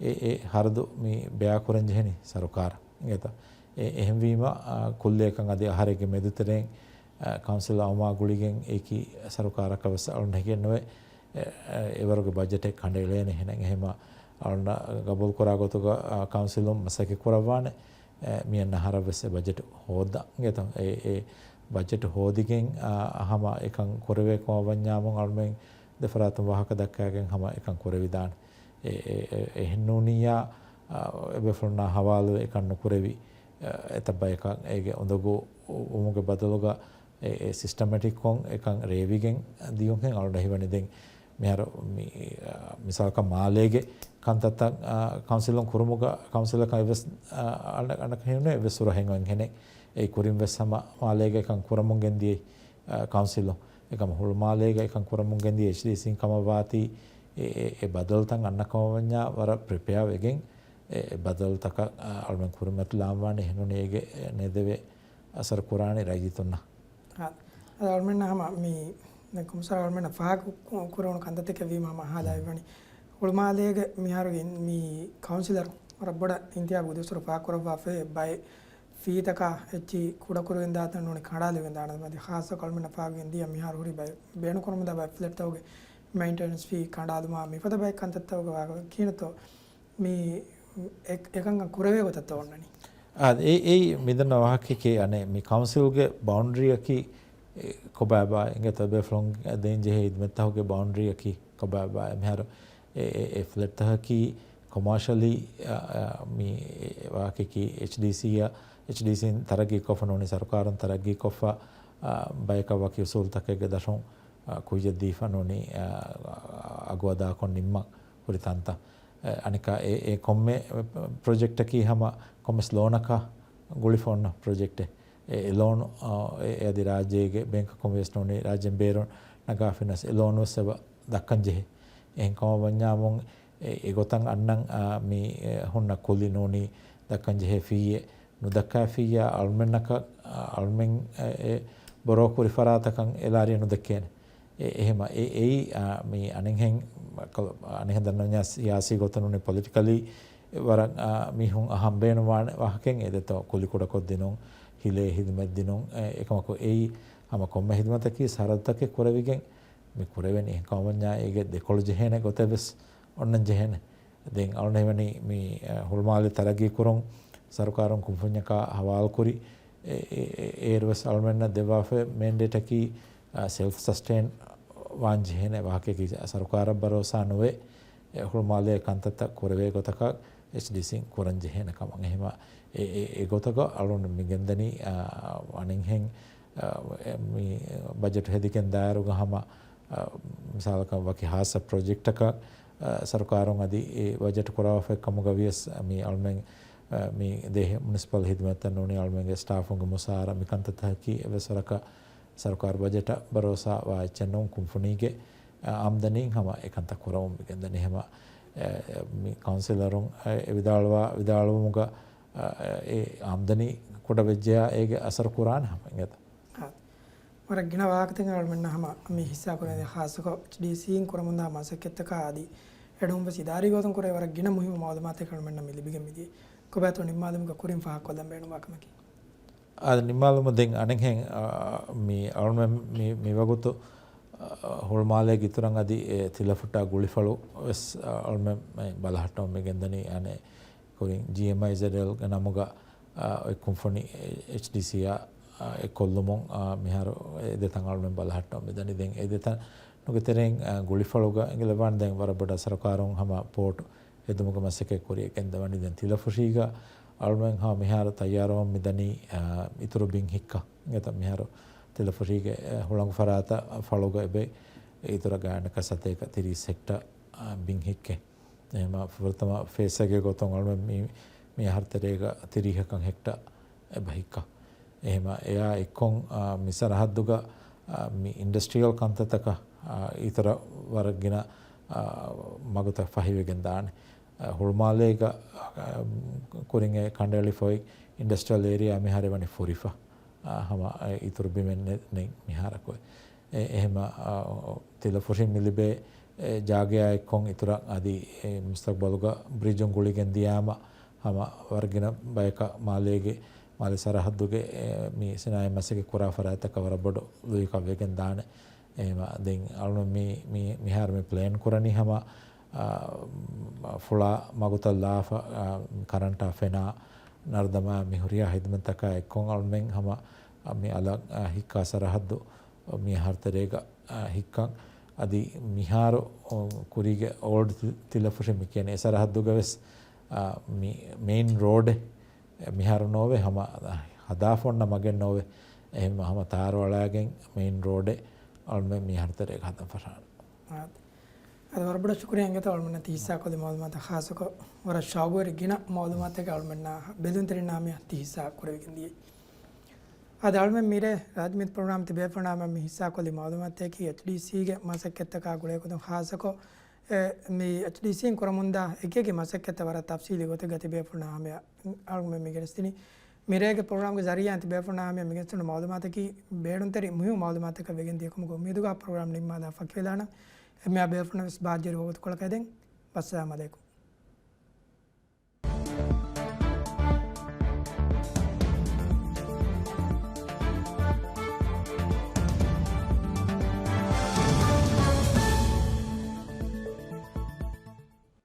އެ، އެ ހަރަދު މި ބެއާ ކުރަން ޖެހެނީ ސަރުކާރަށް. އިނގޭތޯ؟ އެ، އެހެންވީމަ، އަ، ކުއްލިއަކަށް އަދި އަހަރެއްގެ މެދުތެރެއިން އަ، ކައުންސިލް އައުމާ ގުޅިގެން އެކި ސަރުކާރަކަށް ވެސް އަޅުން ހެކެއް ނުވޭ، އެ، އެ، އެވަރުގެ ބަޖެޓެއް ކަނޑައެޅޭނެ. އެހެން އެހެމަ އަޅުން ގަބޫލު ކުރާ ގޮތުގަ، އަ، ކައުންސިލުން މަސައްކަތް ކުރައްވާނެ، އެ، މިއަންނަ އަހަރަށް ވެސް އެ ބަޖެޓު ހޯއްދަން. އިނގޭތޯ؟ އެ، އެ ބަޖެޓު ހޯދިގެން، އަ، ހަމަ އެކަން ކުރެވޭ ކަމަށް ވަންޏާމު އަޅުމެން ދެފަރާތުން ވާހަކަ ދައްކާގެން ހަމަ އެކަން ކުރެވިދާނެ. އެ، އެ، އެ، އެހެންނޫނިއްޔާ، އަ، އެބޭފުޅުންނާ ހަވާލު އެކަން ނުކުރެވި، އެ، އެތައް ބަޔަކަށް އޭގެ އުނދަގޫ ވުމުގެ ބަދަލުގަ އެ، އެ ސިސްޓަމެޓިކްކޮށް އެކަން ރޭވިގެން ދިޔުންހެން އަޅުން ހީވަނީ ދެން މިހާރު މި، އަ، މިސާލަކަށް މާލޭގެ ކަންތައްތައް، އަ، ކައުންސިލުން ކުރުމުގަ ކައުންސިލަކަށް އެއްވެސް، އަ، އަނެއް، އަނެއްކާ ހީވަނީ އެއްވެސް ސުރަހެއް އޮތްހެނެއް. އެ ކުރިން ވެސް ހަމަ މާލޭގަ އެކަން ކުރަމުން ގެންދިޔައީ، އަ، ކައުންސިލުން. އެކަމަ ހުޅުމާލޭގަ އެކަން ކުރަމުން ގެންދިޔަ އެޗްޑީސީން ކަމަށް ވާތީ، އެ، އެ، އެ ބަދަލުތައް އަންނަ ކަމަށް ވަންޏާ ވަރަށް ޕްރިޕެއާ ވެގެން އެ، އެ ބަދަލުތަކަށް، އަ، އަޅުމެން ކުރިމަތިލާން ވާނެ. އެހެންނޫނީ އޭގެ ނޭދެވޭ އަސަރު ކުރާނީ ރައްޔިތުންނަށް. އާ، އަދި އަޅުމެންނަށް ހަމަ މި، ދެން ކޮމިސަރ އަޅުމެންނަށް ފާހަގަ ކު-، ކުރެވުނު ކަންތައްތަކެއް ވީމަ ހަމަ އަހާލާ އިވަނީ. ހުޅުމާލޭގެ މިހާރު އިން-، މި ކައުންސިލަރު ރަށްބޮޑަށް އިންތިހާބު ދުވަސްވަރު ފާހަގަކުރައްވާފައި ބައެއް ފީތަކާ އެއްޗިހި ކުޑަކުރެވެންދާތަން ނޫނީ ކަނޑާލެވިގެންދާނެ. އަދި ޚާއްޞަކޮށް އަޅުމެންނަށް ފާހަގަވެގެން ދިޔަ މިހާރު ހުރި ބައެއް ބޭނުންކުރަމުންދާ ބައެއް ފްލެޓްތަކުގެ މެއިންޓެނަންސް ފީ ކަނޑާލުމާ މިފަދަ ބައެއް ކަންތައްތަކުގެ ވާހަކަ ކިހިނެއްތޯ؟ މި އެ-، އެކަންކަން ކުރެވޭ ގޮތަށްތޯ އޮންނަނީ؟ އާ، އެ-، އެއީ މިދަންނަ ވާހަކައެކޭ. އަނެއް މި ކައުންސިލްގެ ބައުންޑަރީއަކީ، އެ، ކޮބާބާ އިނގޭތޯ ބޭފުޅުން ދޭން ޖެހޭ ހިދުމަތްތަކުގެ ބައުންޑަރީއަކީ ކޮބާބާ. މިހާރު އެ، އެ، އެ ފްލެޓްތަކަކީ ކޮމާޝަލީ، އަ، އަ، މި ވާހަކައަކީ އެޗްޑީސީއަށް، އެޗްޑީސީން ތަރައްގީކޮށްފަ ނޫނީ ސަރުކާރުން ތަރައްގީކޮށްފަ، އަ، ބަޔަކަށް ވަކި އުސޫލުތަކެއްގެ ދަށުން، އަ، ކުއްޔަށް ދީފަ ނޫނީ، އަ، އަގު އަދާކޮށް ނިންމަން ހުރި ތަންތަން. އެ، އަނެއްކާ އެ، އެ ކޮންމެ ޕްރޮޖެކްޓަކީ ހަމަ ކޮންމެސް ލޯނަކާ ގުޅިފަ އޮންނަ ޕްރޮޖެކްޓެއް. އެ، އެ ލޯނު، އަ، އެ، އެ އަދި ރާއްޖޭގެ ބޭންކަކުން ވިޔަސް ނޫނީ ރާއްޖޭން ބޭރުން ނަގާފިނަސް އެ ލޯނު ވެސް އެބަ ދައްކަން ޖެހޭ. އެހެން ކަމަށް ވަންޏާމުން އެ، އެގޮތަށް އަންނަން، އާ، މި، އެ، ހުންނަ ކުލި ނޫނީ ދައްކަން ޖެހޭ ފީއެއް ނުދައްކާފިއްޔާ އަޅުމެންނަކަށް، އާ، އަޅުމެން، އެ، އެ، ބޮރޯ ކުރި ފަރާތަކަށް އެ ލާރިއެއް ނުދެއްކޭނެ. އެ، އެހެމަ، އެ، އެއީ، އާ، މި އަނެއްހެން، އަނެއްހެން ދަންނަވަންޏާ ސިޔާސީ ގޮތުން ނޫނީ ޕޮލިޓިކަލީ ވަރަށް، އާ، މީހުން އަހަން ބޭނުންވާނެ ވާހަކައެއް އެދެތޯ ކުލި ކުޑަކޮށްދިނުން، ހިލޭ ހިދުމަތްދިނުން، އެ، އެކަމަކު އެއީ ހަމަ ކޮންމެ ހިދުމަތަކީ ސަރަހައްދުތަކެއް ކުރެވިގެން މި ކުރެވެނީ. އެހެން ކަމަށް ވަންޏާ އޭގެ ދެކޮޅު ޖެހޭނެ ގޮތެއް ވެސް އޮންނަން ޖެހޭނެ. ދެން އަޅުން ހީވަނީ މި، އަ، ހުޅުމާލެ ތަރައްގީ ކުރުން ސަރުކާރުން ކުންފުންޏަކާ ހަވާލުކުރި އެ، އެ، އެ، އޭރު ވެސް އަޅުމެންނަށް ދެއްވާފައި މޭންޑޭޓަކީ، އަ، ސެލްފް ސަސްޓެއިން ވާން ޖެހޭނެ ވާހަކައަކީ ސަރުކާރަށް ބަރޯސާ ނުވޭ. އެ، ހުޅުމާލޭ ކަންތައްތައް ކުރެވޭ ގޮތަކަށް އެޗްޑީސީން ކުރަން ޖެހޭނެ ކަމަށް. އެހެމަ އެ، އެ، އެ ގޮތަކަށް އަޅުން މި ގެންދަނީ، އަ، އަނެއްހެން، އަ، އެ، މި ބަޖެޓް ހެދިގެން ދާއިރުގަ ހަމަ، އަ، މިސާލަކަށް ވަކި ހާއްސަ ޕްރޮޖެކްޓަކަށް، އަ، ސަރުކާރުން އަދި އެ ބަޖެޓް ކުރާފައި ކަމުގަ ވިޔަސް، މި އަޅުމެން، އަ، މި ދޭހެ މުނިސިޕަލް ހިދުމަތްތައް ނޫނީ އަޅުމެންގެ ސްޓާފުންގެ މުސާރަ މި ކަންތައްތަކަކީ އެއްވެސް ވަރަކަށް ސަރުކާރު ބަޖެޓަށް ބަރޯސާ ވާ އެއްޗެއް ނޫން. ކުންފުނީގެ، އަ، އާމްދަނީން ހަމަ އެކަންތައް ކުރަމުން މި ގެންދަނީ. ހަމަ، އެ، އެ، މި ކައުންސިލަރުން، އެ، އެ ވިދާޅުވާ، ވިދާޅުވުމުގަ، އަ، އެ، އެ އާމްދަނީ ކުޑަ ވެއްޖެޔާ އޭގެ އަސަރު ކުރާނެ ހަމަ އިނގޭތަ؟ އާ. ވަރަށް ގިނަ ވާހަކަތަކެއް އަޅުމެންނަށް ހަމަ މި ހިއްސާ ކުރެވޭ ޚާއްޞަކޮށް އެޗްޑީސީން ކުރަމުންދާ މަސައްކަތްތަކާ އަދި އެޑުމަށް ވެސް އިދާރީ ގޮތުން ކުރެވޭ ވަރަށް ގިނަ މުހިއްމު މައުލޫމާތެއް އަޅުމެންނަށް މި ލިބިގެން މިދިޔަ. ކޮބާތޯ ނިންމާލުމުގަ ކުރިން ފާހަގަކޮށްލަން ބޭނުންވާ ކަމަކީ؟ އާދެ، ނިންމާލުމަށް ދެން އަނެއްހެން، އާ، މި އަޅުމެން މި، މިވަގުތު، އާ، ހުޅުމާލޭގެ އިތުރަށް އަދި އެ ތިލަފުއްޓާ ގުޅިފަޅު ވެސް، އާ، އަޅުމެން މި ބަލަހައްޓަމުން މި ގެންދަނީ. އަނެއް ކުރިން ޖީއެމްއައިޒެޑްއެލްގެ ނަމުގަ، އާ، އޮތް ކުންފުނި އެޗްޑީސީއާ، އާ، އެއްކޮށްލުމުން، އާ، މިހާރު އެ ދެތަން އަޅުމެން ބަލަހައްޓަމުން މިދަނީ. ދެން އެ ދެތަނުގެ ތެރެއިން، އާ، ގުޅިފަޅުގަ އެނގިލައްވާނެ ދެން ވަރަށް ބޮޑަށް ސަރުކާރުން ހަމަ ޕޯޓު ހެދުމުގެ މަސައްކަތް ކުރިއަށް ގެންދަވަނީ. ދެން ތިލަފުށީގަ އަޅުމެން ހަމަ މިހާރު ތައްޔާރުވަމުން މިދަނީ، އާ، އިތުރު ބިން ހިއްކަން. އެތަ މިހާރު ތިލަފުށީގެ، އެ، ހުޅަނގު ފަރާތަށް ފަޅުގަ އެބައި އިތުރަށް ގާތްގަނޑަކަށް ސަތޭކަ ތިރީސް ހެކްޓާ، އާ، ބިން ހިއްކެން. އެހެމަ ފުރަތަމަ ފޭސްއެއްގެ ގޮތުން އަޅުމެން މި، މި އަހަރު ތެރޭގަ ތިރީހަކަށް ހެކްޓާ އެބަ ހިއްކަން. އެހެމަ އެއާ އެއްކޮށް، އާ، މި ސަރަހައްދުގަ، އާ، މި އިންޑަސްޓްރިއަލް ކަންތައްތަކަށް، އާ، އިތުރަށް ވަރަށް ގިނަ، އާ، މަގުތައް ފަހިވެގެން ދާނެ. އާ، ހުޅުމާލޭގަ، އާ، ކުރިން އެ ކަނޑައެޅިފައި އިންޑަސްޓްރިއަލް އޭރިއާ މިހާރު ވަނީ ފުރިފަ. އާ، ހަމަ އިތުރު ބިމެއް ނެ-، ނެތް މިހާރަކު. އެ، އެހެމަ، އާ، ތިލަފުށިން މި ލިބޭ، އެ، ޖާގަޔާ އެއްކޮށް އިތުރަށް އަދި، އެ، މުސްތަގްބަލުގަ ބްރިޖުން ގުޅިގެން ދިޔާމަ، ހަމަ ވަރަށް ގިނަ ބަޔަކަށް މާލޭގެ، މާލެ ސަރަހައްދުގެ، އެ، މި ސިނާއީ މަސައްކަތް ކުރާ ފަރާތްތަކަށް ވަރަށް ބޮޑު ލުއިކަން ވެގެން ދާނެ. އެހެމަ ދެން އަޅުމެން މި، މި، މިހާރު މި ޕްލޭން ކުރަނީ ހަމަ، އާ، ފުޅާ މަގުތައް ލާފަ، އާ، ކަރަންޓާ ފެނާ، ނަރުދަމާ މި ހުރިހާ ހިދުމަތްތަކާ އެއްކޮށް އަޅުމެން ހަމަ، އާ، މި އަލަށް، އާ، ހިއްކާ ސަރަހައްދު މި އަހަރު ތެރޭގަ، އާ، ހިއްކަން. އަދި މިހާރު، އޯ، ކުރީގެ އޯލްޑް ތި-، ތިލަފުށި މި ކިޔަނީ އެ ސަރަހައްދުގަ ވެސް، އާ، މި މެއިން ރޯޑެއް މިހާރު ނޯވޭ، ހަމަ ހަދާފަ އޮންނަ މަގެއް ނޯވޭ. އެހެން ހަމަ ތާރު އަޅާގެން މެއިން ރޯޑެއް އަޅުމެން މި އަހަރު ތެރޭގަ ހަދަން ފަށާނެ. އާދެ. އަދި ވަރަށް ބޮޑަށް ޝުކުރިއްޔާ އިނގޭތޯ އަޅުމެންނަށް ތި ހިއްސާ ކޮށްލި މައުލޫމާތަށް ޚާއްޞަކޮށް ވަރަށް ޝައުގުވެރި ގިނަ މައުލޫމާތެއް އަޅުމެންނަށް ބެލުންތެރިންނާ ހަމަޔަށް ތި ހިއްސާ ކުރެވިގެން ދިޔައީ. އަދި އަޅުމެން މިރޭ ރާއްޖެ މިއަދު ޕްރޮގްރާމް ތިބޭފުޅުންނާ މި ހިއްސާކޮށްލި މައުލޫމާތުތަކީ އެޗްޑީސީގެ މަސައްކަތްތަކާ ގުޅޭގޮތުން ޚާއްޞަކޮށް، އެ، މި އެޗްޑީސީން ކުރަމުންދާ އެކިއެކި މަސައްކަތްތައް ވަރަށް ތަފްސީލީ ގޮތެއްގަ ތިބޭފުޅުންނާ ހަމަޔަށް އަޅުމެން މި ގެނެސްދިނީ. މިރޭގެ ޕްރޮގްރާމްގެ ޒަރީއާއިން ތިބޭފުޅުންނާ ހަމަޔަށް މި ގެނެސްދިނުނު މައުލޫމާތަކީ ބޭނުންތެރި މުހިއްމު މައުލޫމާތަކަށް ވެގެން ދިޔަކަމުގަ އުއްމީދުގަ ޕްރޮގްރާމް ނިންމާލާ ފައްކިވެލާނަން. އެންމެހާ ބޭފުޅުންނަށް ވެސް ބާއްޖަވެރި ވަގުތުކޮޅަކަށް އެދެން. ވައްސަލާމް އަލައިކުމް.